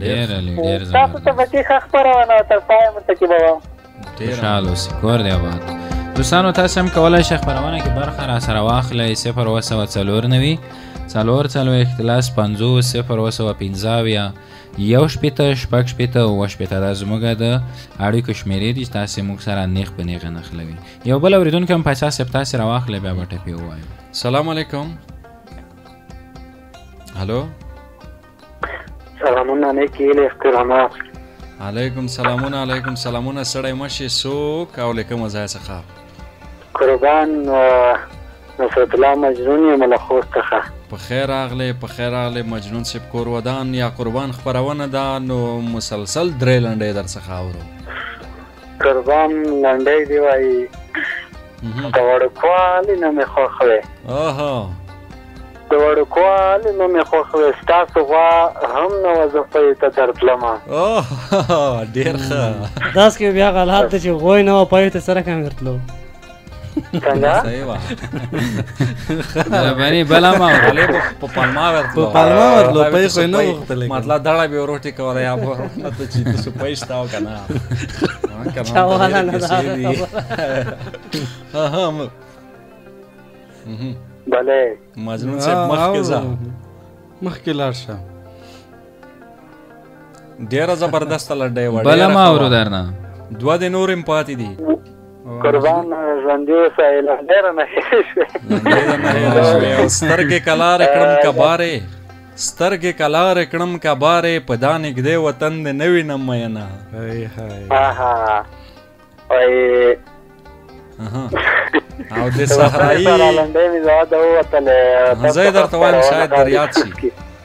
ډېر عالي، ډېر تاسو ته به کې ښه خپرونه تر پایه مرتکبوم. خوشحال اوسئ، کور دې آباد. دوستانو تاسو هم کولی شئ خپرونه کې برخه را سره واخلئ. 0794 44 10 50 0775 61 66 67 دا زموږ د اړیکو شمېرې دي چې تاسې موږ سره نیغ په نیغه نښلوي. یو بل اورېدونکی هم پاچا صاحب تاسې راواخلئ، بیا به ټپې ووایو. سلام علیکم. هلو. سلامونه نیکې هیلې احترامات. علیکم سلامونه. علیکم سلامونه. ستړی مه شې، څوک او له کومه ځای څخه؟ قربان نصرت الله مجنون یم له خوست څخه. په خیر راغلې، په خیر راغلې مجنون صاحب، کور ودان. یا قربان خپرونه ده، نو مسلسل درې لنډۍ در څخه اورو. قربان لنډۍ دی وایي د وړوکوالي نه مې خوښ وې، د وړوکوالي نه مې خوښ وې، ستاسو غوا هم نه وه زه پۍ ته درتلمه. ډېر ښه. داسې کې بیا غلط دی چې غوی نه وه پۍ ته څه رقم درتلو؟ څنګه؟ صحیح وه. مهرباني. بله ما غلې په پالما ورتلو، په پالما ورتلو، پۍ خو یې نه غوښتلې. مطلب دړه به یې وروټې کوله یا به ته چې تاسو پۍ شته او که نه؟ چا والا نه ده. بله مجنون صاحب مخکې ځه، مخکې لاړ شه. ډېره زبردسته لنډۍ وه. بله ما اورو درنه. دوه دې نور هم پاتې دي. قربان ژوندي اوسئ. لنډۍ رانه هېرې شوې. لنډۍ رانه هېرې شوې. او سترګې که لارې کړم کبارې، سترګې که لارې کړم کبارې، په دا نږدې وطن دې نه وینم میینه. وایي او د صحرایي لنډۍ مې زما ووتلې. زه یې درته وایم شاید در یاد شي.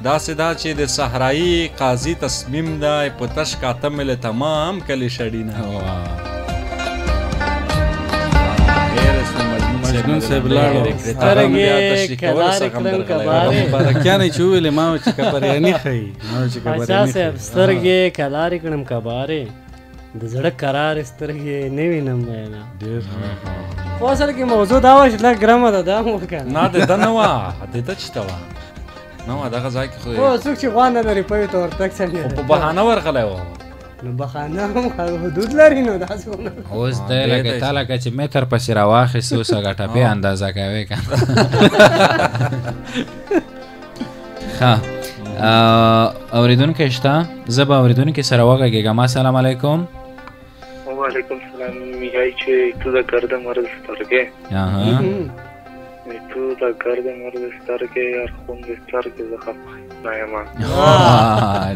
داسې دا چې د صحرایي قاضي تصمیم دی، په تش کاته مې له تمام کلي شړي نه. مجنون صاحب لاړو. سترګې که لارې کړم کبارې. مبارکیانې چې وویلې ما چې کبریاني ښیي، ما چې پاچا صاحب سترګې که لارې کړم کبارې، د زړه کرارې سترګې نه وینم میینه. ډېر خو اصل کې موضوع دا وه چې لږ ګرمه ده، دا مو که نه د ده نه وه، د ده چې ته وه نه وه دغه ځای کې. خو څوک چې غوا نه لري پوی ته ورتګ څنګه؟ خو په بهانه ورغلی و. نو بخانه هم حدود لري، نو داسې ونه. اوس دی لکه تا لکه چې متر پسې راواخیست، اوس هغه ټپې اندازه کوې که نه. ښه اورېدونکی شته، زه به اورېدونکي سره وغږېږم. السلام علیکم. وعلیکم سلام. میای چې تو د ګرده مرز سترګې، تو د ګرده مرز سترګې، یار خون د سترګې زه خفه نه یم.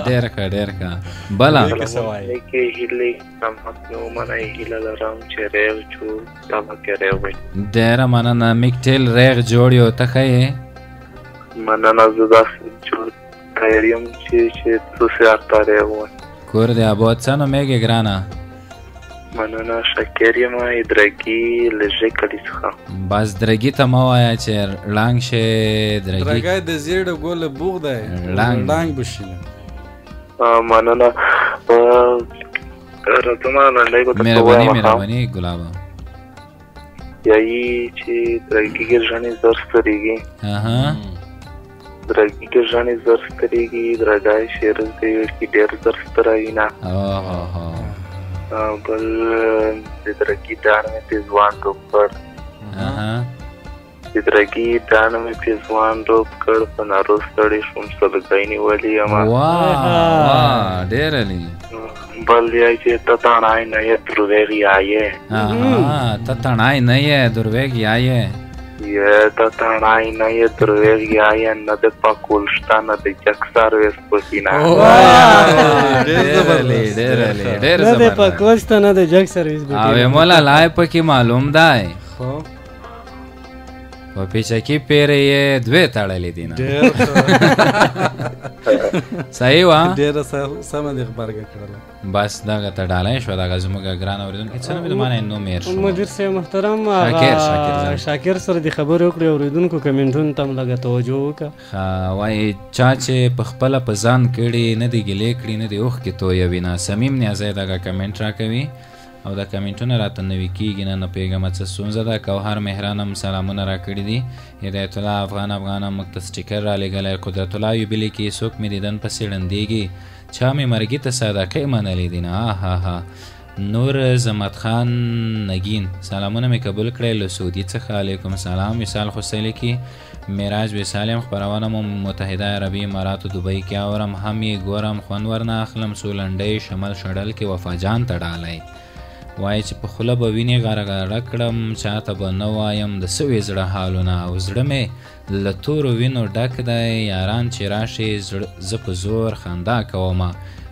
ډېر ښه، ډېر ښه. بله نیکې هیلې مې ومنئ، هیله لرم چې ریغ جوړ تمه کې ریغ وي. ډېره مننه. میک ټیل ریغ جوړ یو، ته ښه یې؟ مننه، زه داسې جوړ تیار یم چې تاسو هرته ریغ وئ. کور دې آباد. څه نومېږې ګرانه؟ مننه، شاکر یم درګي له ژې کلي څخه. بس درګي ته مه وایه چې ړنګ شې. درګي درګی د زیړو ګل بوغ دی، ړنګ به شي. مننه. راځم لنډۍ به درته مهرباني، مهرباني ګلابه. یایي چې درګي کې ژڼې زر سترېږي، درګي کې ژڼې زر سترېږي، درګی شعر دی کې ډېر زر ستروي نه. بل د درګي دانه مې پې ځوان ډوب کړ، د درګي دانه مې پې ځوان ډوب کړ، په نارو ستړی شوم سلګۍ نیولې یم. واه ډېر عالي. بل یا چې ته تڼای نه یې دروېږ یا یې. ته تڼای نه یې دروېږ یا یې. یې ته تڼای نه یې دروېش ګیا نه د پکول شته نه د جک سرویس پکې نه. ډېر ډېر نه د پکول شته نه د جک سرویس پکې. او مولا لای پکې معلوم دی، خو په پیچکي پیرې یې دوې تړلې دي نه. صحیح وه، ډېره سمه دې غبرګه کړله. بس دغه ته ډالۍ شوه. دغه زموږ ګران اورېدونکی څه نوم یې ما نه یې نوم هېر شو. مدیر صاحب محترم شاکر سره دې خبرې وکړې، اورېدونکو کمنټونو ته هم لږه توجه وکړه. ښه، وایي چا چې په خپله په ځان کړي نه دې ګیلې کړي نه دې اوښکې تویوي نه. صمیم نیازی دغه کمنټ راکوي او دا کمنټونه راته نوي کېږي نه، نه پوهېږم څه ستونزه ده. کوهر مهران هم سلامونه راکړي دي. هدایت الله افغان افغان هم موږ ته سټیکر رالیږلی. قدرت الله ایوبي لیکي څوک مې دیدن پسې ړندېږي، چا مې مرګي ته صدقې منلې دي نه. آها. نور زمت خان نګین سلامونه مې قبول کړی له سعودي څخه. علیکم سلام. وصال خوسی لیکي معراج وصال یم، خپرونه مو متحده عربي اماراتو دوبۍ کې اورم، هم یې ګورم، خوند ورنه اخلم. څو لنډۍ شمل شړل کې وفا جان ته ډالۍ. وایي چې په خوله به وینې غرغره کړم، چاته به نه وایم د سوي زړه حالونه، او زړه مې له تورو وینو ډک دی، یاران چې راشي زه په زور خندا کومه،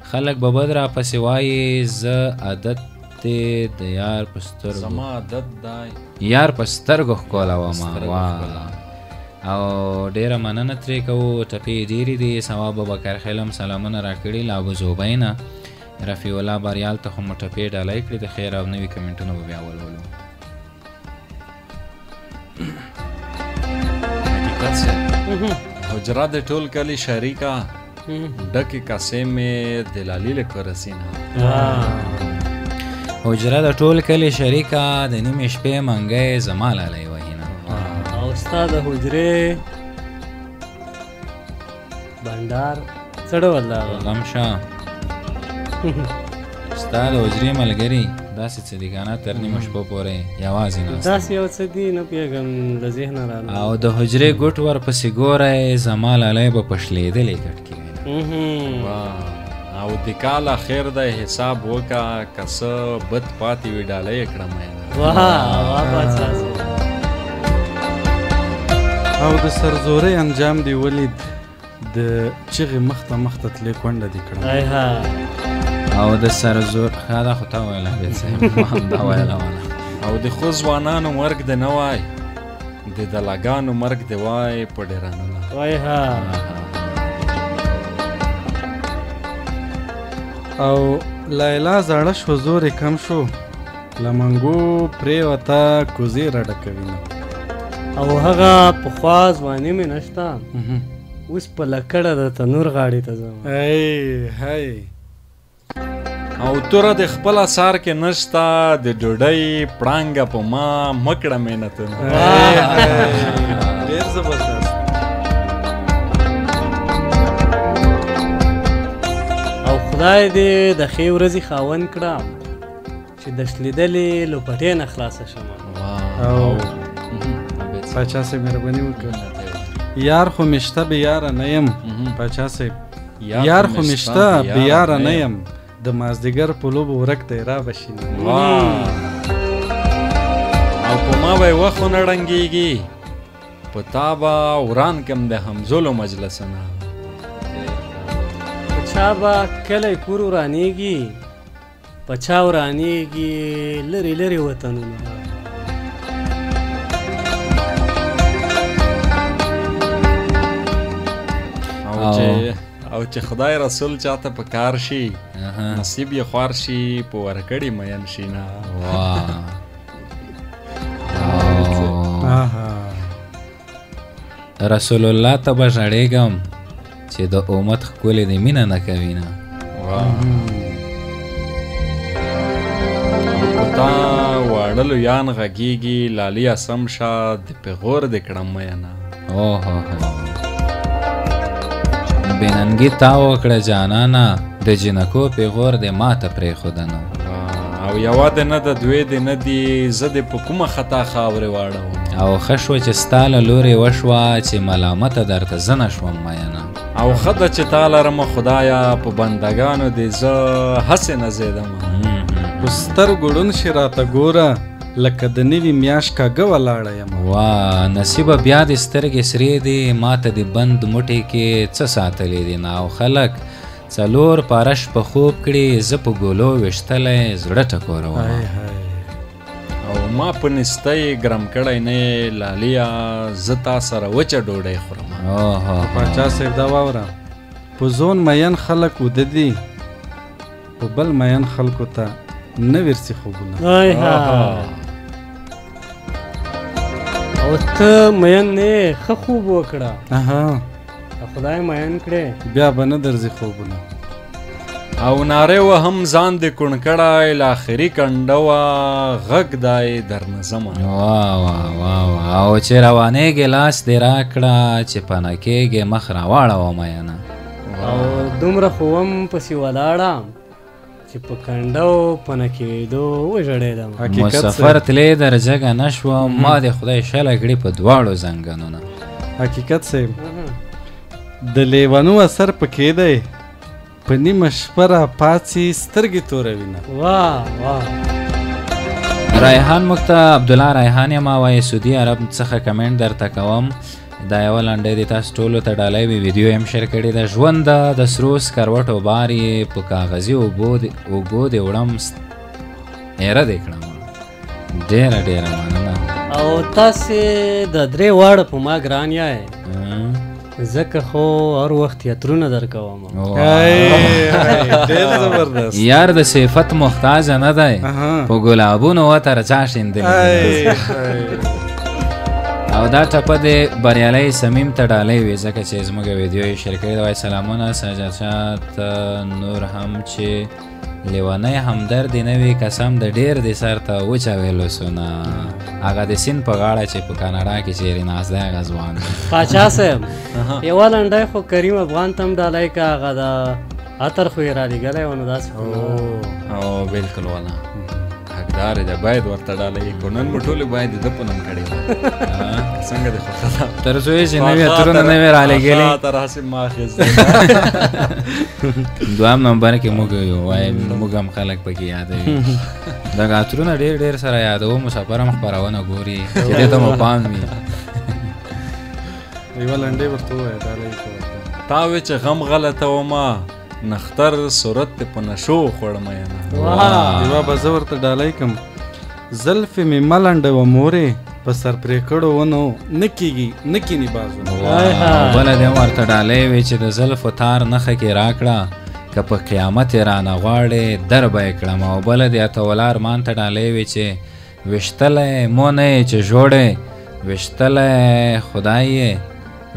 خلک به بد راپسې وایي، زه عادت دی د یار په سترګو، زما عادت دی یار په سترګو ښکلومه. واه، او ډېره مننه ترې کوو. ټپې ډېرې دي. ثواب ابوبکر خیل هم سلامونه راکړي له ابوظبۍ نه. رفیع الله بریال ته خو مو ټپې ډالۍ کړې د خیر، او نوي کمنټونه به بیا ولولو. حقیقت صاحب حجره د ټول کلي شریکه، ډکې کاسې مې د لالي له کوره سینه. حجره د ټول کلي شریکه، د نیمې شپې منګی زما لالی وهینه. او ستا د حجرې بنډار څه ډول ده؟ غم شه ستا د حجرې ملګري داسې څه دي که نه، تر نیمو شپو پورې یوازې ناست داسې یو څه دي، نه پوهېږم له ذهنه راغله. او د حجرې ګوټ ورپسې ګوری، زما لالی به په شلېدلې کټ کې وي. او د کال اخر دی حساب وکړه، که څه بد پاتې وي ډالۍ یې کړه مینه. واه واه پاچا صاحب. او د سرزورۍ انجام دې ولید، د چغې مخته مخته تلې کونډه دې کړه. او د سرزور ښه دا خو تا ویله عابد صاحب، ما همدا ویله والا. او د ښو ځوانانو مرګ د نه وای، د دلاګانو مرګ د وای په ډېرانونه. وای ها. او لیلا زاړه شوه، زور یې کم شو، له منګو پرېوته کوزې راډکوي نه. او هغه پخوا ځواني مې نشته، اوس په لکړه د تنور غاړې ته ځم. ای های. او توره د خپل اثار کې نشته، د ډوډۍ پړانګه په ما مه کړه مینتونه. ډېر زبردست. او خدای دې د ښې ورځې خاوند کړه چې د شلېدلې لوپټې نه خلاصه شم. او پاچا صاحب مهرباني وکړه. یار خو مې شته بې یاره نه یم. پاچا صاحب یار خو مې شته بې یاره نه یم، د مازدیګر په لوبو ورک دی را به شي. او په ما به یې وخت ونه ړنګېږي، په تا به وران کم د همزولو مجلسونه. په چا به کلی کور ورانېږي، په چا ورانېږي لرې لرې وطنونه. او چې خدای رسول چاته په کار شي، نصیب یې خوار شي، په ورکړي مین شي نه. رسول الله ته به ژړېږم چې د امت ښکلې دې مینه نه کوي نه. په تا واړه لویان غږېږي، لالیه سم شه د پیغور دې کړم مینه. اوهو بېننګي تا وکړه جانانه، د جینکو پیغور دې ماته پرېښودنه. او یوه دې نه ده دوې دې نه دي، زه دې په کومه خطا خاورې واړوم. او ښه شوه چې ستا له لورې وشوه چې ملامته درته زه نه شوم مینه. او ښه ده چې تا لرمه خدایه، په بندګانو دې زه هسې نه ځېدمه. په سترګو ړوند شي راته ګوره، لکه د نوي میاشت کاږه ولاړه یم. وا نصیبه بیا دې سترګې سرې دي، ماته دې بند موټي کې څه ساتلې دي نه. او خلک څلور پاره شپه خوب کړي، زه په ګولو ویشتلی زړه ټکوروم. او ما په نستۍ ګرم کړی نه یې لالیه، زه تا سره وچه ډوډۍ خورم. پاچا صاحب دا واوره، په ځون مین خلک وده دي، په بل مین خلکو ته نه ورځي خوبونه. او ته مین نه ښه خوب وکړه، خدای مین کړې بیا به نه درځي خوبونه. او ناره وهم ځان دې کوڼ کړی، له اخري کنډه وه غږ دی درنه ځمه. وا وا وا وا. او چې روانېږې لاس دې راکړه، چې پناه کېږې مخ راواړوه مینه. او دومره خو وم پسې ولاړه چې په کنډو پناه کېدو وژړېدم. مسافر تلې در جګه نه شوم، ما دې خدای شله کړي په دواړو زنګنونه. حقیقت صاحب د لیونو اثر پکې دی، په نیمه شپه را پاڅي سترګې توروي نه. واه واه. ریحان موږ ته عبدالله ریحان یم، وایي سعودي عرب څخه کمنټ درته کوم. دا یوه لنډۍ دې تاسو ټولو ته ډالۍ وي، ویډیو یې هم share کړې ده. ژونده د سرو سکروټو بار یې په کاغذي اوږو دې وړم، ایره دې کړم. ډېره ډېره مننه. او تاسې د درې واړه په ما ګران یای، ځکه خو هر وخت عطرونه درکوم. ډېر زبردست یار، د صفت محتاج نه دی، په ګلابونو وتر چا شیندلی. او دا ټپه دې بریالی صمیم ته ډالۍ وي، ځکه چې زموږ ویډیو یې share کړې ده. وایي سلامونه سجاد شاه ته، نور هم چې لیونی همدرد نه وي، قسم د ډېر دې سر ته وچوي لوسونه. هغه د سیند په غاړه چې په کاناډا کې چیرې ناست دی هغه ځوان دی. پاچا صاحب یوه لنډۍ خو کریم افغان ته هم ډالۍ که، هغه د عطر خو یې رالیږلی و، نو داسې خو او بلکل والا حقدار دی، باید ورته ډالۍ کړو. نن مو ټولې باید د ده په نوم کړې وه. څنګه دې خوښه ده؟ تر څو یې چې نوي عطرونه نه وي رالیږلي تر هسې ما اخیستی. دوهم نمبر کې موږ یو، وایي موږ هم خلک پکې یادوي. دغه عطرونه ډېر ډېر سره یادوو، مسافر هم خپرونه ګوري چې دې ته مو پام وي. یوه لنډۍ ورته ووایه ډالۍ که ورته. تا وې چې غم غلطه ومه، نختر صورت دې په نشو وخوړم ینه. یوه به زه ورته ډالۍ کړم. زلفې مې مه لنډوه مورې، په سر پرې کړو ونو نه کېږي نه کیني بازونه. بله دې هم ورته ډالۍ وي چې د زلفو تار نښه کې راکړه، که په قیامت یې رانه غواړې در به یې کړم. او بله دې عطاالله ارمان ته ډالۍ وي چې ویشتلی مو نه یې چې جوړې، ویشتلی خدای یې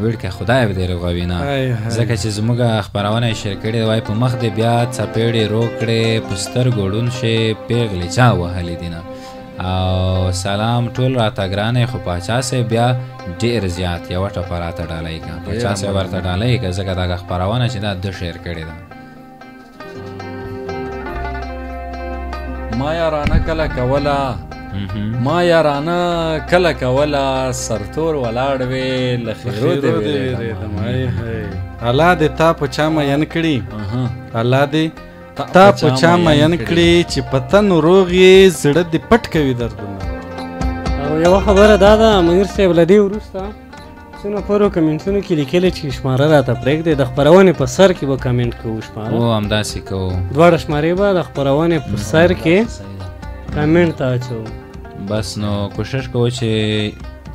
ویړکه خدای به دې رغوي نه، ځکه چې زموږ خپرونه یې share کړې. وایي په مخ دې بیا څپېړې رو کړې، په سترګو ړوند شې پېغلې چا وهلې دي نه. او سلام ټول راته ګران یې، خو پاچا صاحب بیا ډېر زیات یوه ټپه راته ډالۍ کړه. پاچا صاحب ورته ډالۍ کړه، ځکه دغه خپرونه چې دا ده share کړې ده. ما یارانه کله کوله، ما یارانه کله کوله، سرتور ولاړ وې له خیرو دې وېرېدم. الله دې تا په چا مین کړي، الله دې تا په چا مین کړي، چې په تن روغ یې زړه دې پټ کوي دردونه. او یوه خبره دا ده منیر صاحب، له دې وروسته څو نفرو کمنټونو کې لیکلي چې شماره راته پرېږدئ، د خپرونې په سر کې به کمنټ کوو شماره. هو همداسې کوو، دواړه شمارې به د خپرونې په سر کې کمنټ ته اچوو. بس نو کوشش کوو چې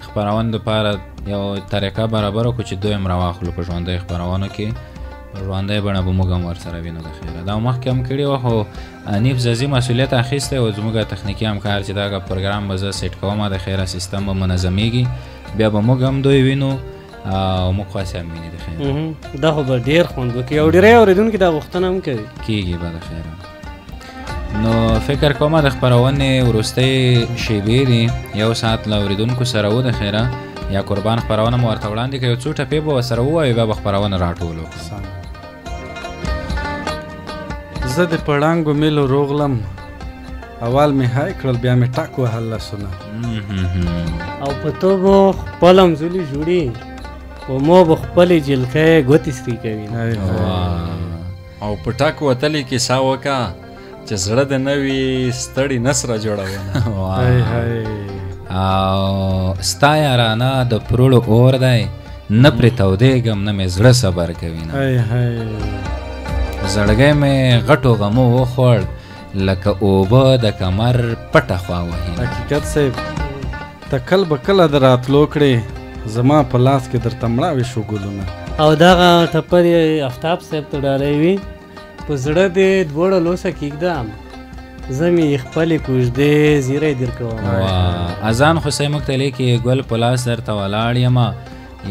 خپرونې دپاره یو طریقه برابره کړو چې دوی هم راواخلو په ژوندۍ خپرونو کې، په ژوندۍ بڼه به موږ هم ورسره وینو د خیره. دا مخکې هم کړي وه، خو انیف ځاځي مسؤلیت اخیستی و، زموږ تخنیکي همکار چې دغه پروګرام به زه set کوم، د خیره سیستم به منظمېږي، بیا به موږ هم دوی وینو او موږ خو هسې هم ویني د خیره. دا خو به ډېر خوند وکړي او ډېری اورېدونکي دا غوښتنه هم کوي. کېږي به د خیره. نو فکر کوم د خپرونې وروستۍ شیبې دي، یو ساعت له اورېدونکو سره و د خیره. یا قربان خپرونه مو ورته وړاندې کړه، یو څو ټپې به ورسره ووایو، بیا به خپرونه راټولو کړو. زه د پړانګو میلو روغلم، اول مې های کړل بیا مې ټک وهل لاسونه. او په توبو خپل همزولي جوړي، خو مو به خپلې جلکۍ ګوتې سرې کوي. او په ټک وتلې کیسه وکړه، چې زړه د نه وي ستړي نه سره جوړونه. او ستا یارانه د پروړو اور دی، نه پرې تودېږم نه مې زړه صبر کوي نه. زړګی مې غټو غمو وخوړ لکه اوبه د کمر پټه خوا وهي. حقیقت صاحب تکل به کله د راتلو کړې، زما په لاس کې درته مړاوې شو ګلونه. او دغه ټپه دې افتاب صاحب ته ډالۍ وي، په زړه دې دواړه لوسه کېږده، زه مې خپلې کوژدې زیری درکوم. اذان خو صاحب موږ ته لیکي ګل په لاس درته ولاړ یمه،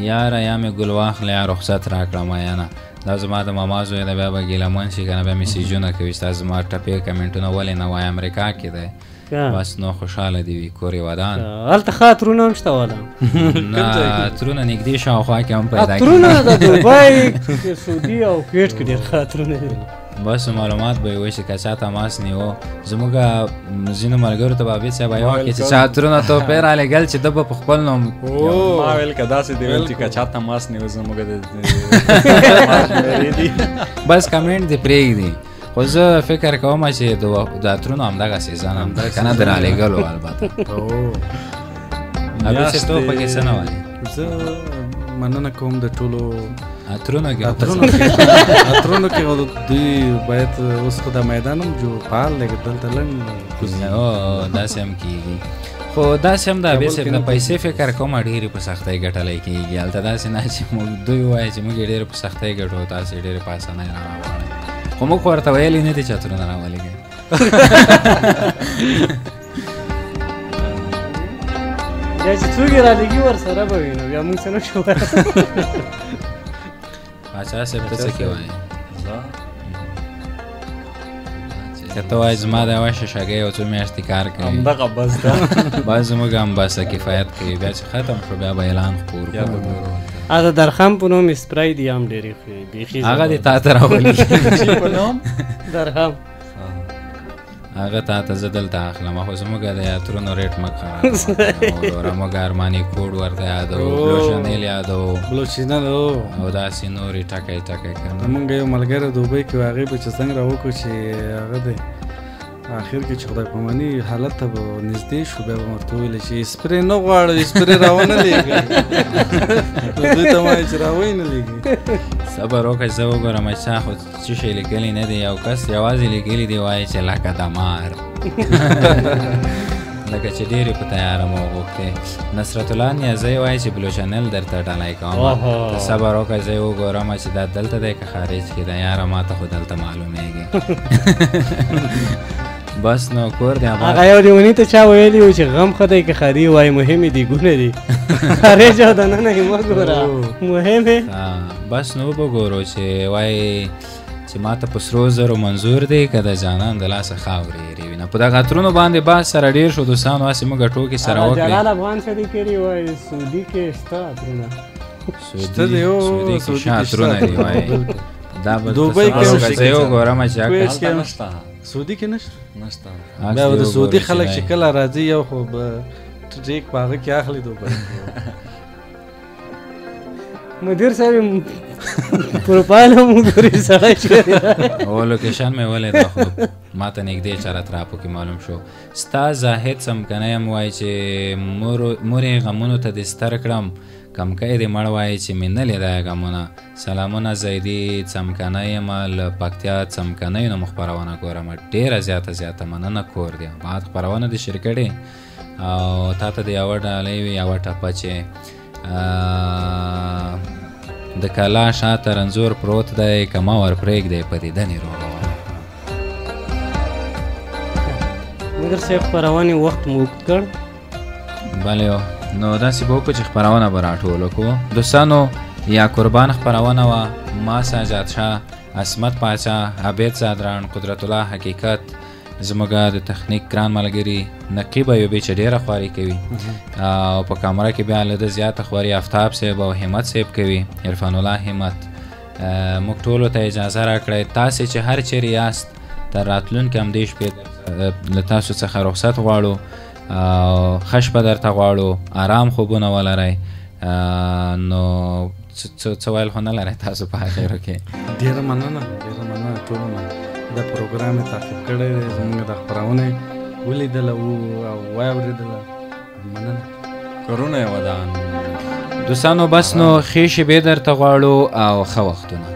یاره یا مې ګل واخله یا رخصت راکړه میانه. دا زما د ماما زوی دی، بیا به ګیله من شي که نه، بیا میسیجونه کوي چې تاسو زما ټپې کمنټونه ولې نه وایي، امریکا کې دی. بس نو خوشحاله دي وي، کور یې ودان. هلته ښه عطرونه هم شته والا؟ نه عطرونه نږدې شاوخوا کې هم پیدا کېږي. عطرونه د دوبۍ، سعودي او کویټ کې ډېر ښه عطرونه دي. بس معلومات به یې وشي که چا تماس نیو. زموږ ځینو ملګرو ته به عابد صاحب یو وخت کې چې چا عطرونه توپیر رالیږل چې ده به په خپل نوم. ما ویل که داسې دی ویل چې که چا تماس نیو زموږ د بس کمنټ دې پرېږدي. خو زه فکر کوم چې د عطرونو همدغه season هم ده که نه د رالیږلو. البته عابد صاحب ته پکې څه نه وایې؟ زه مننه کوم د ټولو عطرونو کې. عطرونو کې دوی باید اوس خو دا میدان هم جو فعال دی، دلته لنډ داسې هم کېږي. خو داسې هم ده عابد صاحب د پیسې فکر کوم ډېرې په سختۍ ګټلی کېږي. هلته داسې نه چې موږ دوی وایي چې موږ یې ډېرې په سختۍ ګټو، تاسې ډېرې په اسانۍ راغواړئ، خو موږ خو ورته ویلي نه دي چې عطرونه راولېږئ. بیا چې څوک یې رالېږي ورسره به وي، نو بیا موږ څه نه شو ویلی. پاچا صاحب ته څه کې وایې؟ که ته وایې زما دا یوه شیشهګۍ یو څو میاشتې کار کوي، همدغه بس ده، بس زموږ هم بس کفایت کوي. بیا چې ختم شو بیا به اعلان خپور کړو. د درخم په نوم اسپری دی هم ډېرې ښې، بیخي هغه دې تا ته راولېږي. په نوم درخم هغه تا ته زه دلته اخلم، خو زموږ د عطرونو rate مه خرابوه. موږ ارماني کوډ ورته یادوو، بلو شنیل یادوو، بلو شنیل او داسې نورې ټکی ټکی که نه. موږ یو ملګری دوبۍ کې هغې به چې څنګه راوکړو چې هغه دی اخر کې چې خدای پاماني حالت ته به نږدې شو، بیا به ورته وویل چې اسپرې نه غواړو، اسپرې راونه لېږئ. دوی ته وایي چې راویې نه لېږي. صبر وکړه زه وګورم چې چا خو څه شی لیکلي نه دی. یو کس یوازې لیکلي دی، وایي چې لکه دمار، لکه چې ډېرې په تیاره مو غوښتې. نصرت الله نیازی وایي چې بلو چینل درته ډالۍ کوم، ته صبر وکړه زه یې وګورم چې دا دلته دی که خارج کې دی. یاره ما ته خو دلته معلومېږي. بس نو کور دی. هغه یو لیوني ته چا ویلي و چې غم ښه دی که ښادي، وایي مهمې دي ګونه دي، خارج او دننه یې مه ګوره مهمې. بس نو وبه ګورو چې وایي چې ما ته په سرو زرو منظور دی که د جانان د لاسه خاورې ایرې وي. نه په دغه عطرونو باندې بحث سره ډېر شو دوستانو، هسې موږ ټوکې سره وکړې. جلال افغان څه دي کړي وایي سعودي کې شته عطرونه، سعودي کې شته عطرونه دي وایي. دا به دوبۍ کې هم زه یې وګورم چې کویټ کې هم شته، سعودي کې نشته. نشته. بیا به د سعودي خلک چې کله راځي یو خو به ټریک په هغه کې اخلي دوبۍ. مدیر صاحب پروفایل هم وګوري سړی چېرې دی. او location مې ولید، خو ما ته نږدې چا راته کې معلوم شو. ستا زاهد څمکنی هم وایي چې مورې غمونو ته دې ستر کړم، کمکی دې مړ وایي چې مې نه لیدی غمونه. سلامونه زیدي څمکنی یم له پکتیا څمکنۍ نوم خپرونه ګورم، ډېره زیاته زیاته مننه. کور دی آباد. خپرونه دې شریک کړې او تا ته دې یوه ډالۍ وي یوه ټپه چې د کلا شاته رنځور پروت دی، که ما ور پرېږدی په دیدن یې روغوم. مدیر صاحب خپرونې وخت مو اوږد کړ. بله نو داسې به وکړو چې خپرونه به راټوله کړو. دوستانو یا قربان خپرونه وه، ما سجاد شاه، عصمت پاچا، عابد ځدراڼ، قدرت الله حقیقت، زموږ د تخنیک ګران ملګري نقیب ایوبي چې ډېره خواري کوي، او په کامره کې بیا له ده زیاته خواري افتاب صاحب او همت صاحب کوي، عرفان الله همت. موږ ټولو ته اجازه راکړئ، تاسې چې هر چیرې یاست تر راتلونکې همدې شپې له تاسو څخه رخصت غواړو، او ښه شپه درته غواړو، آرام خوبونه ولرئ. نو څه ویل خو نه لرئ تاسو په اخرو کې؟ ډېره مننه، ډېره مننه ټولو نه. دا پروګرام یې تعقیب کړی دی، زموږ د خپرونه یې ولیدله او واورېدله. مننه. کورونه یې ودان. دوستانو بس نو ښې شېبې درته غواړو او ښه وختونه.